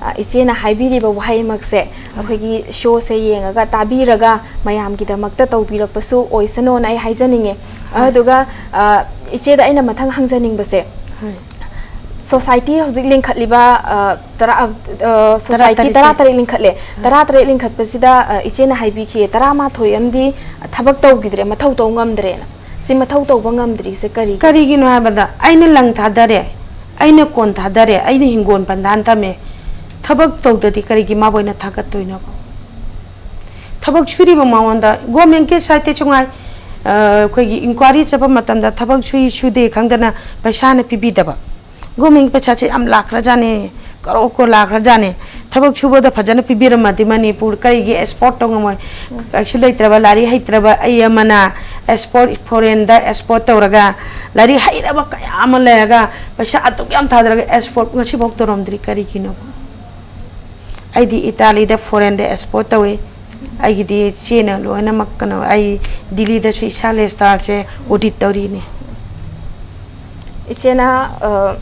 ꯑ, ꯏꯆꯦꯅ ꯍꯥꯏꯕꯤꯔꯤꯕ ꯋꯥꯍꯩꯃꯛꯁꯦ ꯑꯩꯈꯣꯏꯒꯤ ꯁꯣꯁꯦ ꯌꯦꯡꯉꯒ, ꯇꯥꯕꯤꯔꯒ, ꯃꯌꯥꯝꯒꯤꯗꯃꯛꯇ ꯇꯧꯕꯤꯔꯛꯄꯁꯨ ꯑꯣꯏꯁꯅꯣꯅ ꯑꯩ ꯍꯥꯏꯖꯅꯤꯡꯉꯦ꯫ ꯑꯗꯨꯒ, ꯑ, ꯏꯆꯦꯗ ꯑꯩꯅ ꯃꯊꯪ ꯍꯪꯖꯅꯤꯡꯕꯁꯦ, ꯍꯣꯏ꯫ ꯁꯣꯁꯥꯏꯇꯤ ꯍꯧꯖꯤꯛ ꯂꯤꯡꯈꯠꯂꯤꯕ, ꯑ, ꯇꯔꯥ, ꯑ, ꯁꯣꯁꯥꯏꯇꯤ ꯇꯔꯥꯇꯔꯦꯠꯁꯦ꯫ ꯇꯔꯥꯇꯔꯦꯠ ꯂꯤꯡꯈꯠꯂꯦ꯫ ꯇꯔꯥꯇꯔꯦꯠ ꯂꯤꯡꯈꯠꯄꯁꯤꯗ, ꯑ, ꯏꯆꯦꯅ ꯍꯥꯏꯕꯤꯈꯤ, ꯇꯔꯥꯃꯥꯊꯣꯏ ꯑꯃꯗꯤ ꯊꯕꯛ ꯇꯧꯈꯤꯗ꯭ꯔꯦ, ꯃꯊꯧ ꯇꯧ ꯉꯝꯗ꯭ꯔꯦꯅ꯫ ꯁꯤ ꯃꯊꯧ ꯇꯧꯕ ꯉꯝꯗ꯭ꯔꯤꯁꯦ ꯀꯔꯤ? ꯀꯔꯤꯒꯤꯅꯣ ꯍꯥꯏꯕꯗ, ꯑꯩꯅ ꯂꯪ ꯊꯥꯗꯔꯦ, ꯑꯩꯅ ꯀꯣꯟ ꯊꯥꯗꯔꯦ, ꯑꯩꯅ ꯍꯤꯡꯒꯣꯜ ꯄꯟꯊꯥꯟ ꯊꯝꯃꯦ, ꯊꯕꯛ ꯇꯧꯗꯗꯤ ꯀꯔꯤꯒꯤ ꯃꯥꯕꯨ ꯑꯩꯅ ꯊꯥꯒꯠꯇꯣꯏꯅꯣꯕ? ꯊꯕꯛ ꯁꯨꯔꯤꯕ ꯃꯉꯣꯟꯗ ꯒꯣꯔꯃꯦꯟꯒꯤ ꯁꯥꯏꯠꯇꯁꯨ ꯉꯥꯏ, ꯑ, ꯑꯩꯈꯣꯏꯒꯤ ꯏꯟꯀ꯭ꯋꯥꯏꯔꯤ ꯆꯠꯄ ꯃꯇꯝꯗ ꯊꯕꯛ ꯁꯨꯏ ꯁꯨꯗꯦ ꯈꯪꯗꯅ ꯄꯩꯁꯥꯅ ꯄꯤꯕꯤꯗꯕ, ꯒꯣꯔꯃꯦꯟꯒꯤ ꯄꯩꯁꯥꯁꯦ ꯌꯥꯝ ꯂꯥꯛꯈ꯭ꯔꯖꯥꯠꯅꯦ, ꯀꯔꯣ ꯀꯔꯣ ꯂꯥꯛꯈ꯭ꯔꯖꯥꯠꯅꯦ꯫ ꯊꯕꯛ ꯁꯨꯕꯗ ꯐꯖꯅ ꯄꯤꯕꯤꯔꯝꯃꯗꯤ ꯃꯅꯤꯄꯨꯔ ꯀꯔꯤꯒꯤ ꯑꯦꯛꯁꯄꯣꯔꯠ ꯇꯧ ꯉꯝꯃꯣꯏ? ꯀꯩꯁꯨ ꯂꯩꯇ꯭ꯔꯕ, ꯂꯥꯏꯔꯤꯛ ꯍꯩꯇ꯭ꯔꯕ ꯑꯩ ꯑꯃꯅ ꯑꯦꯛꯁꯄꯣꯔꯠ, ꯐꯣꯔꯦꯟꯗ ꯑꯦꯛꯁꯄꯣꯔꯠ ꯇꯧꯔꯒ, ꯂꯥꯏꯔꯤꯛ ꯍꯩꯔꯕ ꯀꯌꯥ ꯑꯃ ꯂꯩꯔꯒ ꯄꯩꯁꯥ ꯑꯗꯨꯛ ꯌꯥꯝ ꯊꯥꯗꯔꯒ ꯑꯦꯛꯁꯄꯣꯔꯠ ꯉꯁꯤꯐꯥꯎ ꯇꯧꯔꯝꯗ꯭ꯔꯤ꯫ ꯀꯔꯤꯒꯤꯅꯣ? ꯑꯩꯗꯤ ꯏꯇꯥꯂꯤꯗ, ꯐꯣꯔꯦꯟꯗ ꯑꯦꯛꯁꯄꯣꯔꯠ ꯇꯧꯏ꯫ ꯑꯩꯒꯤꯗꯤ ꯆꯦꯅ ꯂꯣꯏꯅꯃꯛ, ꯀꯩꯅꯣ, ꯑꯩ ꯗꯤꯜꯂꯤꯗꯁꯨ ꯏꯁꯥ ꯂꯦꯁꯇꯥꯔꯁꯦ ꯑꯣꯗꯤꯠ ꯇꯧꯔꯤꯅꯤ꯫ ꯏꯆꯦꯅ, ꯑ,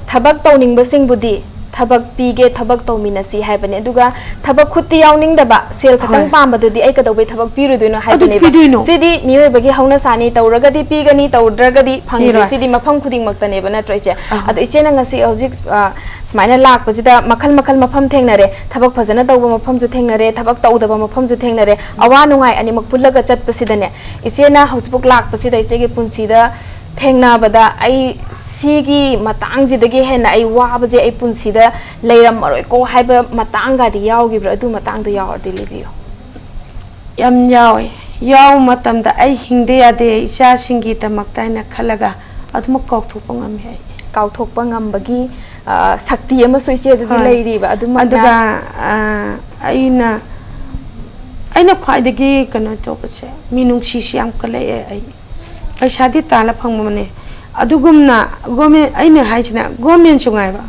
ꯊꯕꯛ ꯇꯧꯅꯤꯡꯕꯁꯤꯡꯕꯨꯗꯤ ꯊꯕꯛ ꯄꯤꯒꯦ, ꯊꯕꯛ ꯇꯧꯃꯤꯟꯅꯁꯤ ꯍꯥꯏꯕꯅꯦ꯫ ꯑꯗꯨꯒ ꯊꯕꯛ ꯈꯨꯠꯇꯤ ꯌꯥꯎꯅꯤꯡꯗꯕ, ꯁꯦꯜ ꯈꯛꯇꯪ ꯍꯣꯏ꯫ ꯄꯥꯝꯕꯗꯨꯗꯤ ꯑꯩ ꯀꯩꯗꯧꯕꯩ ꯊꯕꯛ ꯄꯤꯔꯨꯗꯣꯏꯅꯣ ꯑꯗꯨꯗꯤ ꯍꯥꯏꯕꯅꯦꯕ꯫ ꯄꯤꯗꯣꯏꯅꯣ? ꯁꯤꯗꯤ ꯃꯤꯑꯣꯏꯕꯒꯤ ꯍꯧꯅꯁꯥꯅꯤ, ꯇꯧꯔꯒꯗꯤ ꯄꯤꯒꯅꯤ, ꯇꯧꯗ꯭ꯔꯒꯗꯤ ꯐꯪꯗ꯭ꯔꯦ꯫ ꯄꯤꯔꯣꯏ꯫ ꯁꯤꯗꯤ ꯃꯐꯝ ꯈꯨꯗꯤꯡꯃꯛꯇꯅꯦꯕ, ꯅꯠꯇ꯭ꯔꯣ ꯏꯆꯦ? ꯑꯍꯣꯏ꯫ ꯑꯗꯣ ꯏꯆꯦꯅ ꯉꯁꯤ ꯍꯧꯖꯤꯛ, ꯑ, ꯁꯨꯃꯥꯏꯅ ꯂꯥꯛꯄꯁꯤꯗ ꯃꯈꯜ ꯃꯈꯜ ꯃꯐꯝ ꯊꯦꯡꯅꯔꯦ, ꯊꯕꯛ ꯐꯖꯅ ꯇꯧꯕ ꯃꯐꯝꯁꯨ ꯊꯦꯡꯅꯔꯦ, ꯊꯕꯛ ꯇꯧꯗꯕ ꯃꯐꯝꯁꯨ ꯊꯦꯡꯅꯔꯦ, ꯑꯋꯥ ꯅꯨꯡꯉꯥꯏ ꯑꯅꯤꯃꯛ ꯄꯨꯜꯂꯒ ꯆꯠꯄꯁꯤꯗꯅꯦ, ꯏꯆꯦꯅ ꯍꯧꯖꯤꯛꯐꯥꯎ ꯂꯥꯛꯄꯁꯤꯗ ꯏꯆꯦꯒꯤ ꯄꯨꯟꯁꯤꯗ ꯊꯦꯡꯅꯕꯗ ꯑꯩ ꯁꯤꯒꯤ ꯃꯇꯥꯡꯁꯤꯗꯒꯤ ꯍꯦꯟꯅ ꯑꯩ ꯋꯥꯕꯁꯦ ꯑꯩ ꯄꯨꯟꯁꯤꯗ ꯂꯩꯔꯝꯃꯔꯣꯏꯀꯣ ꯍꯥꯏꯕ ꯃꯇꯥꯡꯒꯗꯤ ꯌꯥꯎꯈꯤꯕ꯭ꯔꯥ? ꯑꯗꯨ ꯃꯇꯥꯡꯗꯣ ꯌꯥꯎꯔꯗꯤ ꯂꯤꯕꯤꯌꯨ꯫ ꯌꯥꯝ ꯌꯥꯎꯋꯦ꯫ ꯌꯥꯎꯕ ꯃꯇꯝꯗ ꯑꯩ ꯍꯤꯡꯗ ꯌꯥꯗꯦ, ꯏꯆꯥꯁꯤꯡꯒꯤꯗꯃꯛꯇ ꯍꯥꯏꯅ ꯈꯜꯂꯒ ꯑꯗꯨꯃꯛ ꯀꯥꯎꯊꯣꯛꯄ ꯉꯝꯃꯤ ꯑꯩ꯫ ꯀꯥꯎꯊꯣꯛꯄ ꯉꯝꯕꯒꯤ, ꯑ, ꯁꯛꯇꯤ ꯑꯃꯁꯨ ꯏꯆꯦꯗꯗꯤ ꯍꯣꯏ꯫ ꯂꯩꯔꯤꯕ꯫ ꯑꯗꯨꯃꯛꯅ ꯑꯗꯨꯒ, ꯑ, ꯑꯩꯅ, ꯑꯩꯅ ꯈ꯭ꯋꯥꯏꯗꯒꯤ ꯀꯩꯅꯣ ꯇꯧꯕꯁꯦ, ꯃꯤꯅꯨꯡꯁꯤꯁꯤ ꯌꯥꯝ ꯀꯜꯂꯛꯑꯦ ꯑꯩ꯫ ꯄꯩꯁꯥꯗꯤ ꯇꯥꯜꯂ ꯐꯪꯕꯅꯦ, ꯑꯗꯨꯒꯨꯝꯅ ꯒꯣꯔꯃꯦꯟ, ꯑꯩꯅ ꯍꯥꯏꯁꯤꯅ ꯒꯣꯔꯃꯦꯟꯁꯨ ꯉꯥꯏꯕ,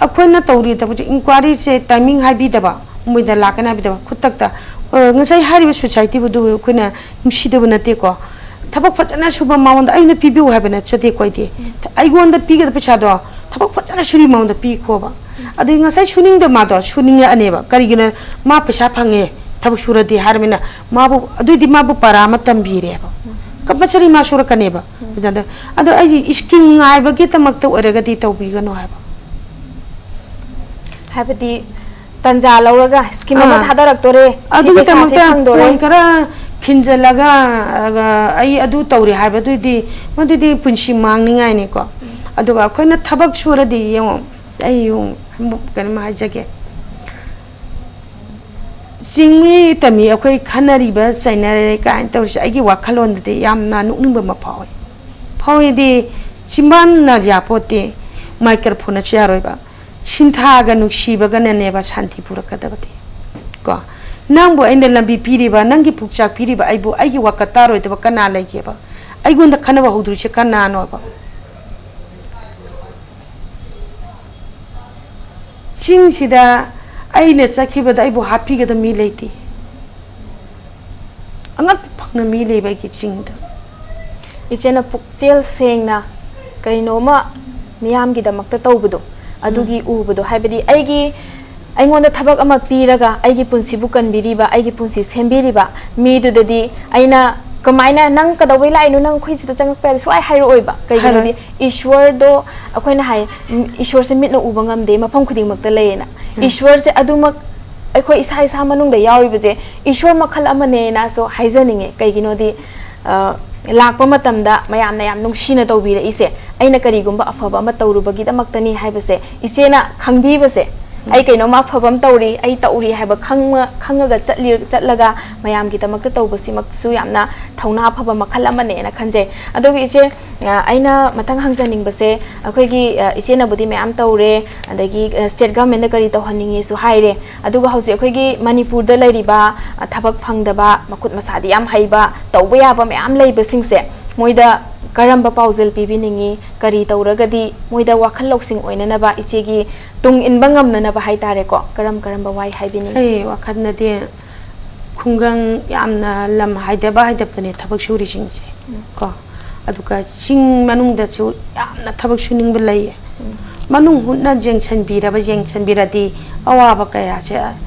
ꯑꯩꯈꯣꯏꯅ ꯇꯧꯔꯤ ꯊꯕꯛꯁꯦ, ꯏꯟꯀ꯭ꯋꯥꯔꯤꯁꯦ ꯇꯥꯏꯃꯤꯡ ꯍꯥꯏꯕꯤꯗꯕ, ꯃꯣꯏꯗ ꯂꯥꯛꯀꯅꯤ ꯍꯥꯏꯕꯤꯗꯕ, ꯈꯨꯗꯛꯇ, ꯑ, ꯉꯁꯥꯏ ꯍꯥꯏꯔꯤꯕ ꯁꯣꯁꯥꯏꯇꯤꯕꯨꯗꯨ ꯑꯩꯈꯣꯏꯅ ꯅꯨꯡꯁꯤꯗꯕ ꯅꯠꯇꯦꯀꯣ, ꯊꯕꯛ ꯐꯖꯅ ꯁꯨꯕ ꯃꯉꯣꯟꯗ ꯑꯩꯅ ꯄꯤꯕꯤꯌꯨ ꯍꯥꯏꯕ ꯅꯠꯆꯗꯦꯀꯣ꯫ ꯑꯩꯗꯤ ꯑꯩꯉꯣꯟꯗ ꯄꯤꯒꯗꯕ ꯄꯩꯁꯥꯗꯣ ꯊꯕꯛ ꯐꯖꯅ ꯁꯨꯔꯤ ꯃꯉꯣꯟꯗ ꯄꯤꯈꯣꯕ꯫ ꯑꯗꯩ ꯉꯁꯥꯏ ꯁꯨꯅꯤꯡꯗ ꯃꯥꯗꯣ ꯁꯨꯅꯤꯡꯉꯛꯑꯅꯦꯕ, ꯀꯔꯤꯒꯤꯅꯣ? ꯃꯥ ꯄꯩꯁꯥ ꯐꯪꯉꯦ, ꯊꯕꯛ ꯁꯨꯔꯗꯤ ꯍꯥꯏꯔꯃꯤꯅ, ꯃꯥꯕꯨ ꯑꯗꯨꯏꯗꯤ ꯃꯥꯕꯨ ꯄꯔꯥ ꯑꯃ ꯇꯝꯕꯤꯔꯦꯕ, ꯀꯝꯄꯜꯁꯔꯤ ꯃꯥ ꯁꯨꯔꯛꯀꯅꯦꯕ꯫ ꯑꯗꯨꯗ ꯑꯗꯣ ꯑꯩꯒꯤ ꯁ꯭ꯀꯤꯝ ꯉꯥꯏꯕꯒꯤꯗꯃꯛꯇ ꯑꯣꯏꯔꯒꯗꯤ ꯇꯧꯕꯤꯒꯅꯨ ꯍꯥꯏꯕ꯫ ꯍꯥꯏꯕꯗꯤ ꯇꯟꯖꯥ ꯂꯧꯔꯒ ꯁ꯭ꯀꯤꯝ ꯑꯃ ꯑꯥ꯫ ꯊꯥꯗꯔꯛꯇꯣꯔꯦ, ꯁꯤ ꯄꯩꯁꯥꯁꯦ ꯑꯗꯨꯒꯤꯗꯃꯛꯇ ꯈꯪꯗꯣꯔꯦ꯫ ꯄꯣꯏꯟ ꯈꯔ ꯈꯤꯟꯖꯤꯜꯂꯒ, ꯑ, ꯑꯩ ꯑꯗꯨ ꯇꯧꯔꯦ ꯍꯥꯏꯕꯗꯨꯗꯤ, ꯃꯗꯨꯗꯤ ꯄꯨꯟꯁꯤ ꯃꯥꯡꯅꯤꯡꯉꯥꯏꯅꯤꯀꯣ꯫ ꯑꯗꯨꯒ ꯑꯩꯈꯣꯏꯅ ꯊꯕꯛ ꯁꯨꯔꯗꯤ ꯌꯦꯡꯉꯣ, ꯑꯩ ꯑꯃꯨꯛ ꯀꯩꯅꯣꯝ ꯍꯥꯏꯖꯒꯦ꯫ ꯆꯤꯡꯃꯤ ꯇꯝꯃꯤ ꯑꯩꯈꯣꯏ ꯈꯟꯅꯔꯤꯕ ꯆꯩꯅꯔꯦ ꯀꯥꯏꯅ ꯇꯧꯔꯤꯁꯦ ꯑꯩꯒꯤ ꯋꯥꯈꯜꯂꯣꯟꯗꯗꯤ ꯌꯥꯝꯅ ꯅꯣꯛꯅꯤꯡꯕ ꯑꯃ ꯐꯥꯎꯏ꯫ ꯐꯥꯎꯏꯗꯤ ꯆꯤꯝꯕꯥꯟꯅ ꯌꯥꯄꯣꯠꯇꯦ, ꯃꯥꯏꯀ꯭ꯔꯐꯣꯟꯅꯁꯨ ꯌꯥꯔꯣꯏꯕ꯫ ꯁꯤꯟꯊꯥꯒ ꯅꯨꯡꯁꯤꯕꯒꯅꯅꯦꯕ ꯁꯥꯟꯇꯤ ꯄꯨꯔꯛꯀꯗꯕꯗꯤ꯫ ꯀꯣ? ꯅꯪꯕꯨ ꯑꯩꯅ ꯂꯝꯕꯤ ꯄꯤꯔꯤꯕ, ꯅꯪꯒꯤ ꯄꯨꯛꯆꯥꯛ ꯄꯤꯔꯤꯕ ꯑꯩꯕꯨ ꯑꯩꯒꯤ ꯋꯥꯀꯠ ꯇꯥꯔꯣꯏꯗꯕ ꯀꯅꯥ ꯂꯩꯒꯦꯕ? ꯑꯩꯉꯣꯟꯗ ꯈꯟꯅꯕ ꯍꯧꯗꯣꯔꯤꯁꯦ ꯀꯅꯥꯅꯣꯕ? ꯆꯤꯡꯁꯤꯗ ꯑꯩꯅ ꯆꯠꯈꯤꯕꯗ ꯑꯩꯕꯨ ꯍꯥꯠꯄꯤꯒꯗꯕ ꯃꯤ ꯂꯩꯇꯦ꯫ ꯑꯉꯛꯄ ꯐꯪꯅ ꯃꯤ ꯂꯩꯕ ꯑꯩꯒꯤ ꯆꯤꯡꯗ꯫ ꯏꯆꯦꯅ ꯄꯨꯛꯆꯦꯜ ꯁꯦꯡꯅ ꯀꯩꯅꯣꯝꯃ ꯃꯤꯌꯥꯝꯒꯤꯗꯃꯛꯇ ꯇꯧꯕꯗꯣ, ꯑꯗꯨꯒꯤ ꯎꯕꯗꯣ, ꯍꯥꯏꯕꯗꯤ ꯑꯩꯒꯤ, ꯑꯩꯉꯣꯟꯗ ꯊꯕꯛ ꯑꯃ ꯄꯤꯔꯒ ꯑꯩꯒꯤ ꯄꯨꯟꯁꯤꯕꯨ ꯀꯟꯕꯤꯔꯤꯕ, ꯑꯩꯒꯤ ꯄꯨꯟꯁꯤ ꯁꯦꯝꯕꯤꯔꯤꯕ ꯃꯤꯗꯨꯗꯗꯤ ꯑꯩꯅ ꯀꯃꯥꯏꯅ, "ꯅꯪ ꯀꯩꯗꯧꯕꯩ ꯂꯥꯛꯏꯅꯣ? ꯅꯪ ꯑꯩꯈꯣꯏ ꯁꯤꯗ ꯆꯪꯉꯛꯄ ꯌꯥꯗꯦ", ꯁꯨꯡꯍꯥꯏ ꯍꯥꯏꯔꯛꯑꯣꯏꯕ꯫ ꯀꯩꯒꯤꯅꯣꯗꯤ, ꯍꯥꯏꯔꯣꯏ꯫ ꯏꯁ꯭ꯋꯔꯗꯣ ꯑꯩꯈꯣꯏꯅ ꯍꯥꯏ, ꯎꯝ, ꯏꯁ꯭ꯋꯔꯁꯦ ꯃꯤꯠꯅ ꯎꯕ ꯉꯝꯗꯦ, ꯃꯐꯝ ꯈꯨꯗꯤꯡꯃꯛꯇ ꯂꯩꯌꯦꯅ꯫ ꯎꯝ꯫ ꯏꯁ꯭ꯋꯔꯁꯦ ꯑꯗꯨꯃꯛ ꯑꯩꯈꯣꯏ ꯏꯁꯥ ꯏꯁꯥ ꯃꯅꯨꯡꯗ ꯌꯥꯎꯔꯤꯕꯁꯦ ꯏꯁ꯭ꯋꯔ ꯃꯈꯜ ꯑꯃꯅꯦꯅꯁꯨ ꯍꯥꯏꯖꯅꯤꯡꯉꯦ꯫ ꯀꯩꯒꯤꯅꯣꯗꯤ, ꯑ, ꯂꯥꯛꯄ ꯃꯇꯝꯗ ꯃꯌꯥꯝꯅ ꯌꯥꯝ ꯅꯨꯡꯁꯤꯅ ꯇꯧꯕꯤꯔꯛꯏꯁꯦ ꯑꯩꯅ ꯀꯔꯤꯒꯨꯝꯕ ꯑꯐꯕ ꯑꯃ ꯇꯧꯔꯨꯕꯒꯤꯗꯃꯛꯇꯅꯤ ꯍꯥꯏꯕꯁꯦ ꯏꯆꯦꯅ ꯈꯪꯕꯤꯕꯁꯦ, ꯎꯝ꯫ ꯑꯩ ꯀꯩꯅꯣꯝꯃ ꯑꯐꯕ ꯑꯃ ꯇꯧꯔꯤ, ꯑꯩ ꯇꯧꯔꯤ ꯍꯥꯏꯕ ꯈꯪꯉ-, ꯈꯪꯉꯒ ꯆꯠꯂꯤ-, ꯆꯠꯂꯒ ꯃꯌꯥꯝꯒꯤꯗꯃꯛꯇ ꯇꯧꯕꯁꯤꯃꯛꯁꯨ ꯌꯥꯝꯅ ꯊꯧꯅꯥ ꯐꯕ ꯃꯈꯜ ꯑꯃꯅꯦꯅ ꯈꯟꯖꯩ꯫ ꯑꯗꯨꯒ ꯏꯆꯦ, ꯑ, ꯑꯩꯅ ꯃꯊꯪ ꯍꯪꯖꯅꯤꯡꯕꯁꯦ, ꯑꯩꯈꯣꯏꯒꯤ, ꯑ, ꯏꯆꯦꯅꯕꯨꯗꯤ ꯃꯌꯥꯝ ꯇꯧꯔꯦ, ꯑꯗꯒꯤ, ꯑ, state government ꯀꯔꯤ ꯇꯧꯍꯟꯅꯤꯡꯉꯤꯁꯨ ꯍꯥꯏꯔꯦ꯫ ꯑꯗꯨꯒ ꯍꯧꯖꯤꯛ ꯑꯩꯈꯣꯏꯒꯤ ꯃꯅꯤꯄꯨꯔꯗ ꯂꯩꯔꯤꯕ, ꯑ, ꯊꯕꯛ ꯐꯪꯗꯕ, ꯃꯈꯨꯠ ꯃꯁꯥꯗꯤ ꯌꯥꯝ ꯍꯩꯕ, ꯇꯧꯕ ꯌꯥꯕ ꯃꯌꯥꯝ ꯂꯩꯕꯁꯤꯡꯁꯦ, ꯃꯣꯏꯗ ꯀꯔꯝꯕ ꯄꯥꯎꯖꯦꯜ ꯄꯤꯕꯤꯅꯤꯡꯉꯤ? ꯀꯔꯤ ꯇꯧꯔꯒꯗꯤ ꯃꯣꯏꯗ ꯋꯥꯈꯜ ꯂꯧꯁꯤꯡ ꯑꯣꯏꯅꯅꯕ, ꯏꯆꯦꯒꯤ ꯇꯨꯡ ꯏꯟꯕ ꯉꯝꯅꯅꯕ ꯍꯥꯏꯇꯥꯔꯦꯀꯣ, ꯀꯔꯝ ꯀꯔꯝꯕ ꯋꯥꯍꯩ ꯍꯥꯏꯕꯤꯅꯤꯡꯉꯤ? ꯑꯩ ꯋꯥꯈꯜꯗꯗꯤ ꯈꯨꯡꯒꯪ ꯌꯥꯝꯅ ꯂꯝ ꯍꯥꯏꯗꯕ ꯍꯥꯏꯗꯕꯗꯅꯦ ꯊꯕꯛ ꯁꯨꯔꯤꯁꯤꯡꯁꯦ ꯎꯝ꯫ ꯀꯣ, ꯑꯗꯨꯒ ꯆꯤꯡ ꯃꯅꯨꯡꯗꯁꯨ ꯌꯥꯝꯅ ꯊꯕꯛ ꯁꯨꯅꯤꯡꯕ ꯂꯩꯌꯦ꯫ ꯎꯝ꯫ ꯃꯅꯨꯡ ꯍꯨꯠꯅ ꯌꯦꯡꯁꯤꯟꯕꯤꯔꯕ, ꯌꯦꯡꯁꯤꯟꯕꯤꯔꯗꯤ ꯑꯋꯥꯕ ꯀꯌꯥꯁꯦ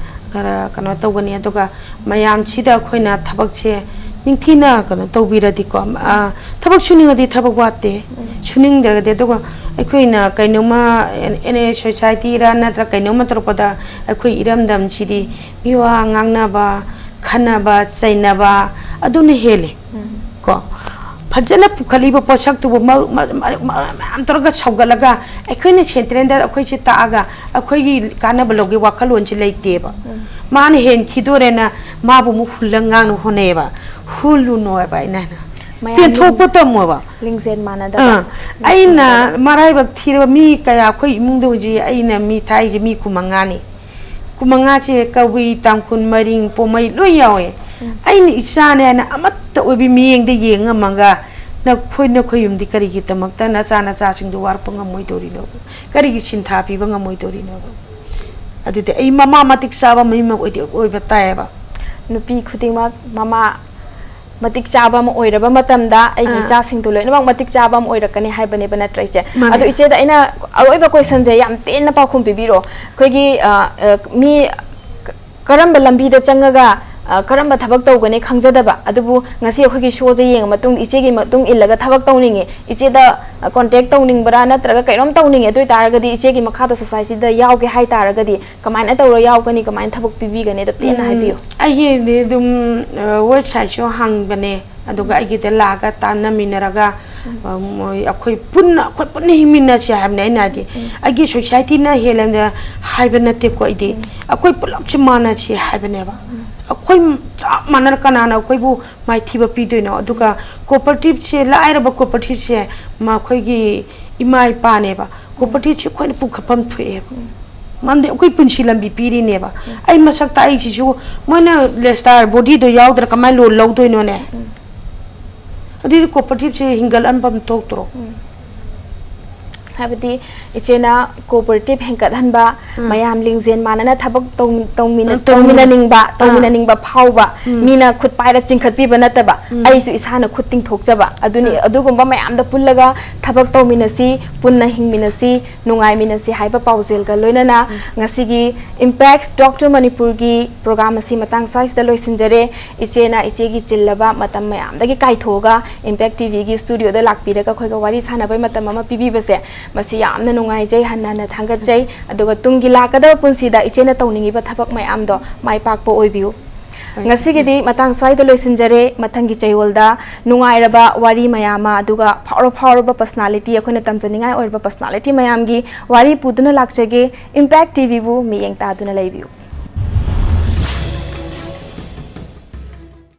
ꯈꯔ ꯀꯩꯅꯣ ꯇꯧꯒꯅꯤ꯫ ꯑꯗꯨꯒ ꯃꯌꯥꯝꯁꯤꯗ ꯑꯩꯈꯣꯏꯅ ꯊꯕꯛꯁꯦ ꯅꯤꯡꯊꯤꯅ ꯀꯩꯅꯣ ꯇꯧꯕꯤꯔꯗꯤꯀꯣ, ꯑ, ꯊꯕꯛ ꯁꯨꯅꯤꯡꯉꯗꯤ ꯊꯕꯛ ꯋꯥꯠꯇꯦ꯫ ꯎꯝ꯫ ꯁꯨꯅꯤꯡꯗ꯭ꯔꯒꯗꯤ, ꯑꯗꯨꯒ ꯑꯩꯈꯣꯏꯅ ꯀꯩꯅꯣꯝꯃ ꯑꯦꯟ-, ꯑꯦꯟ ꯑꯦ ꯁꯣꯁꯥꯏꯇꯤꯔ ꯅꯠꯇ꯭ꯔ ꯀꯩꯅꯣꯝꯃ ꯇꯧꯔꯛꯄꯗ ꯑꯩꯈꯣꯏ ꯏꯔꯝꯗꯝꯁꯤꯗꯤ ꯃꯤꯋꯥ ꯉꯥꯡꯅꯕ, ꯈꯟꯅꯕ, ꯆꯩꯅꯕ ꯑꯗꯨꯅ ꯍꯦꯜꯂꯦ꯫ ꯎꯝ꯫ ꯀꯣ, ꯐꯖꯅ ꯄꯨꯈꯠꯂꯤꯕ ꯄꯣꯠꯁꯛꯇꯨꯕꯨ ꯃꯔꯨꯞ, ꯃꯔꯨꯞ, ꯃꯔꯨꯞ, ꯃꯔꯨꯞ ꯃꯌꯥꯝ ꯇꯧꯔꯒ ꯁꯧꯒꯠꯂꯒ ꯑꯩꯈꯣꯏꯅ ꯁꯦꯟꯇ꯭ꯔꯦꯜꯗ ꯑꯩꯈꯣꯏꯁꯦ ꯇꯥꯛꯑꯒ ꯑꯩꯈꯣꯏꯒꯤ ꯀꯥꯟꯅꯕ ꯂꯧꯒꯦ ꯋꯥꯈꯜꯂꯣꯟꯁꯦ ꯂꯩꯇꯦꯕ꯫ ꯎꯝ꯫ ꯃꯥꯅ ꯍꯦꯟꯈꯤꯗꯣꯔꯦꯅ ꯃꯥꯕꯨ ꯑꯃꯨꯛ ꯍꯨꯜꯂ ꯉꯥꯡꯅ ꯍꯣꯠꯅꯩꯌꯦꯕ꯫ ꯍꯨꯜꯂꯨꯅꯣ ꯍꯥꯏꯕ ꯑꯩꯅ ꯍꯥꯏꯅ꯫ ꯃꯌꯥꯝ ꯄꯦꯟꯊꯣꯛꯄ ꯂꯤꯡ-, ꯇꯝꯃꯣꯕ꯫ ꯂꯤꯡꯖꯦꯜ ꯃꯥꯟꯅꯗꯕ, ꯑꯥ, ꯅꯨꯡꯁꯤꯅꯗꯕ꯫ ꯑꯩꯅ ꯃꯔꯥꯏꯕꯛ ꯊꯤꯔꯕ ꯃꯤ ꯀꯌꯥ ꯑꯩꯈꯣꯏ ꯏꯃꯨꯡꯗ ꯍꯧꯖꯤꯛ ꯑꯩꯅ ꯃꯤ ꯊꯥꯏꯁꯦ ꯃꯤ ꯀꯨꯟꯃꯉꯥꯅꯤ꯫ ꯀꯨꯟꯃꯉꯥꯁꯦ ꯀꯕꯨꯏ, ꯇꯥꯡꯈꯨꯜ, ꯃꯔꯤꯡ, ꯄꯣꯃꯩ ꯂꯣꯏ ꯌꯥꯎꯋꯦ꯫ ꯎꯝ꯫ ꯑꯩꯅ ꯏꯆꯥꯅꯦ ꯍꯥꯏꯅ ꯑꯃꯠꯇ ꯑꯣꯏꯕꯤ ꯃꯤꯠꯌꯦꯡꯗ ꯌꯦꯡ ꯉꯝꯃꯒ ꯅꯈꯣꯏ, ꯅꯈꯣꯏ ꯌꯨꯝꯗꯤ ꯀꯔꯤꯒꯤꯗꯃꯛꯇ ꯅꯆꯥ ꯅꯆꯥꯁꯤꯡꯗꯨ ꯋꯥꯔꯛꯄ ꯉꯝꯃꯣꯏꯗꯧꯔꯤꯅꯣ? ꯀꯔꯤꯒꯤ ꯁꯤꯟꯊꯥ ꯄꯤꯕ ꯉꯝꯃꯣꯏꯗꯧꯔꯤꯅꯣ? ꯑꯗꯨꯗꯤ ꯑꯩ ꯃꯃꯥ ꯃꯇꯤꯛ ꯆꯥꯕ ꯃꯤ ꯑꯃ ꯑꯣꯏꯗꯤ ꯑꯣꯏꯕ ꯇꯥꯏꯌꯦꯕ꯫ ꯅꯨꯄꯤ ꯈꯨꯗꯤꯡꯃꯛ ꯃꯃꯥ ꯃꯇꯤꯛ ꯆꯥꯕ ꯑꯃ ꯑꯣꯏꯔꯕ ꯃꯇꯝꯗ ꯑꯩꯒꯤ ꯑꯥ꯫ ꯏꯆꯥꯁꯤꯡꯗꯣ ꯂꯣꯏꯅꯃꯛ ꯃꯇꯤꯛ ꯆꯥꯕ ꯑꯃ ꯑꯣꯏꯔꯛꯀꯅꯤ ꯍꯥꯏꯕꯅꯦꯕ, ꯅꯠꯇ꯭ꯔ ꯏꯆꯦ? ꯃꯥꯅꯦ꯫ ꯑꯗꯣ ꯏꯆꯦꯗ ꯑꯩꯅ ꯑꯔꯣꯏꯕ questionꯁꯦ ꯌꯥꯝ ꯇꯦꯟꯅ ꯄꯥꯎꯈꯨꯝ ꯄꯤꯕꯤꯔꯣ꯫ ꯑꯩꯈꯣꯏꯒꯤ, ꯑ, ꯑ, ꯃꯤ ꯀ-, ꯀꯔꯝꯕ ꯂꯝꯕꯤꯗ ꯆꯪꯉꯒ, ꯑ, ꯀꯔꯝꯕ ꯊꯕꯛ ꯇꯧꯒꯅꯤ ꯈꯪꯖꯗꯕ, ꯑꯗꯨꯕꯨ ꯉꯁꯤ ꯑꯩꯈꯣꯏꯒꯤ showꯁꯦ ꯌꯦꯡꯉ ꯃꯇꯨꯡꯗ ꯏꯆꯦꯒꯤ ꯃꯇꯨꯡ ꯏꯜꯂꯒ ꯊꯕꯛ ꯇꯧꯅꯤꯡꯉꯤ, ꯏꯆꯦꯗ, ꯑ, contact ꯇꯧꯅꯤꯡꯕ꯭ꯔꯥ ꯅꯠꯇ꯭ꯔꯒ ꯀꯩꯅꯣꯝ ꯇꯧꯅꯤꯡꯉꯦ, ꯑꯗꯨ ꯑꯣꯏ ꯇꯥꯔꯒꯗꯤ ꯏꯆꯦꯒꯤ ꯃꯈꯥꯗ societyꯗ ꯌꯥꯎꯒꯦ ꯍꯥꯏ ꯇꯥꯔꯒꯗꯤ ꯀꯃꯥꯏꯅ ꯇꯧꯔ ꯌꯥꯎꯒꯅꯤ, ꯀꯃꯥꯏꯅ ꯊꯕꯛ ꯄꯤꯕꯤꯒꯅꯤ? ꯑꯗꯣ ꯇꯦꯟꯅ ꯎꯝ, ꯍꯥꯏꯕꯤꯌꯨ꯫ ꯑꯩꯒꯤꯗꯤ ꯑꯗꯨꯝ, ꯑ, websiteꯁꯨ ꯍꯥꯡꯕꯅꯦ, ꯑꯗꯨꯒ ꯎꯝ꯫ ꯑꯩꯒꯤꯗ ꯂꯥꯛꯑꯒ ꯇꯥꯟꯅꯃꯤꯟꯅꯔꯒ, ꯎꯝ꯫ ꯑ, ꯃꯣꯏ, ꯑꯩꯈꯣꯏ ꯄꯨꯟꯅ, ꯑꯩꯈꯣꯏ ꯄꯨꯟꯅ ꯍꯤꯡꯃꯤꯟꯅꯁꯦ ꯍꯥꯏꯕꯅꯦ ꯑꯩꯅ ꯍꯥꯏꯗꯤ꯫ ꯎꯝ꯫ ꯑꯩꯒꯤ societyꯅ ꯍꯦꯜꯂꯦꯅ ꯍꯥꯏꯕ ꯅꯠꯇꯦꯀꯣ ꯑꯩꯗꯤ꯫ ꯎꯝ꯫ ꯑꯩꯈꯣꯏ ꯄꯨꯂꯞꯁꯦ ꯃꯥꯟꯅꯁꯤ ꯍꯥꯏꯕꯅꯦꯕ꯫ ꯎꯝ꯫ ꯑꯩꯈꯣꯏ ꯆꯞ ꯃꯥꯟꯅꯅ ꯀꯅꯥꯅ ꯑꯩꯈꯣꯏꯕꯨ ꯃꯥꯏꯊꯤꯕ ꯄꯤꯗꯣꯏꯅꯣ? ꯑꯗꯨꯒ cooperativeꯁꯦ, ꯂꯥꯏꯔꯕ cooperativeꯁꯦ ꯃꯈꯣꯏꯒꯤ ꯏꯃꯥ ꯏꯄꯥꯅꯦꯕ꯫ ꯎꯝ꯫ Cooperativeꯁꯦ ꯑꯩꯈꯣꯏꯅ ꯄꯨꯈꯠꯐꯝ ꯊꯣꯛꯑꯦꯕ꯫ ꯎꯝ꯫ ꯃꯔꯝꯗꯤ ꯑꯩꯈꯣꯏ ꯄꯨꯟꯁꯤ ꯂꯝꯕꯤ ꯄꯤꯔꯤꯅꯦꯕ꯫ ꯎꯝ꯫ ꯑꯩ ꯃꯁꯛ ꯇꯥꯛꯏꯁꯤꯁꯨ ꯃꯣꯏꯅ register bodyꯗꯣ ꯌꯥꯎꯗ꯭ꯔꯥ ꯀꯃꯥꯏꯅ loan ꯂꯧꯗꯣꯏꯅꯣꯅꯦ? ꯎꯝ꯫ ꯑꯗꯨꯗꯤ cooperative ꯁꯦ ꯍꯤꯡꯒꯠꯍꯟꯐꯝ ꯊꯣꯛꯇ꯭ꯔꯣ? ꯍꯥꯏꯕꯗꯤ ꯏꯆꯦꯅ cooperative ꯍꯦꯟꯒꯠꯍꯟꯕ, ꯎꯝ꯫ ꯃꯌꯥꯝ ꯂꯤꯡꯖꯦꯜ ꯃꯥꯟꯅꯅ ꯊꯕꯛ ꯇꯧ- ꯇꯧꯃꯤꯟꯅ- ꯎꯝ, ꯇꯧꯃꯤꯟꯅ- ꯇꯧꯃꯤꯟꯅꯅꯤꯡꯕ, ꯑꯥ꯫ ꯇꯧꯃꯤꯟꯅꯅꯤꯡꯕ ꯐꯥꯎꯕ, ꯎꯝ꯫ ꯃꯤꯅ ꯈꯨꯠ ꯄꯥꯏꯔ ꯆꯤꯡꯈꯠꯄꯤꯕ ꯅꯠꯇꯕ, ꯎꯝ꯫ ꯑꯩꯁꯨ ꯏꯁꯥꯅ ꯈꯨꯠ ꯇꯤꯡꯊꯣꯛꯆꯕ, ꯑꯗꯨꯅꯤ꯫ ꯎꯝ꯫ ꯑꯗꯨꯒꯨꯝꯕ ꯃꯌꯥꯝꯗ ꯄꯨꯜꯂꯒ ꯊꯕꯛ ꯇꯧꯃꯤꯟꯅꯁꯤ, ꯄꯨꯟꯅ ꯍꯤꯡꯃꯤꯟꯅꯁꯤ, ꯅꯨꯡꯉꯥꯏꯃꯤꯟꯅꯁꯤ ꯍꯥꯏꯕ ꯄꯥꯎꯖꯦꯜꯒ ꯂꯣꯏꯅꯅ ꯉꯁꯤꯒꯤ Impact Talk to ꯃꯅꯤꯄꯨꯔꯒꯤ program ꯑꯁꯤ ꯃꯇꯥꯡ ꯁ꯭ꯋꯥꯏꯁꯤꯗ ꯂꯣꯏꯁꯤꯟꯖꯔꯦ꯫ ꯏꯆꯦꯅ ꯏꯆꯦꯒꯤ ꯆꯤꯜꯂꯕ ꯃꯇꯝ ꯃꯌꯥꯝꯗꯒꯤ ꯀꯥꯏꯊꯣꯛꯑꯒ Impact ꯇꯤꯚꯤꯒꯤ studioꯗ ꯂꯥꯛꯄꯤꯔꯒ ꯑꯩꯈꯣꯏꯒ ꯋꯥꯔꯤ ꯁꯥꯟꯅꯕꯩ ꯃꯇꯝ ꯑꯃ ꯄꯤꯕꯤꯕꯁꯦ, ꯃꯁꯤ ꯌꯥꯝꯅ ꯅꯨꯡꯉꯥꯏꯖꯩ, ꯍꯟꯅ ꯍꯟꯅ ꯊꯥꯒꯠꯆꯩ꯫ ꯑꯗꯨꯒ ꯇꯨꯡꯒꯤ ꯂꯥꯛꯀꯗꯕ ꯄꯨꯟꯁꯤꯗ ꯏꯆꯦꯅ ꯇꯧꯅꯤꯡꯉꯤꯕ ꯊꯕꯛ ꯃꯌꯥꯝꯗꯣ ꯃꯥꯏ ꯄꯥꯛꯄ ꯑꯣꯏꯕꯤꯌꯨ꯫ ꯉꯁꯤꯒꯤꯗꯤ ꯃꯇꯥꯡ ꯁ꯭ꯋꯥꯏꯗ ꯂꯣꯏꯁꯤꯟꯖꯔꯦ꯫ ꯃꯊꯪꯒꯤ ꯆꯌꯣꯜꯗ ꯅꯨꯡꯉꯥꯏꯔꯕ ꯋꯥꯔꯤ ꯃꯌꯥꯝ ꯑꯃ, ꯑꯗꯨꯒ ꯐꯥꯎꯔ ꯐꯥꯎꯔꯕ personality, ꯑꯩꯈꯣꯏꯅ ꯇꯝꯖꯅꯤꯡꯉꯥꯏ ꯑꯣꯏꯔꯕ personality ꯃꯌꯥꯝꯒꯤ ꯋꯥꯔꯤ ꯄꯨꯗꯨꯅ ꯂꯥꯛꯆꯒꯦ꯫ Impact ꯇꯤꯚꯤꯕꯨ ꯃꯤꯠꯌꯦꯡ ꯇꯥꯗꯨꯅ ꯂꯩꯕꯤꯌꯨ꯫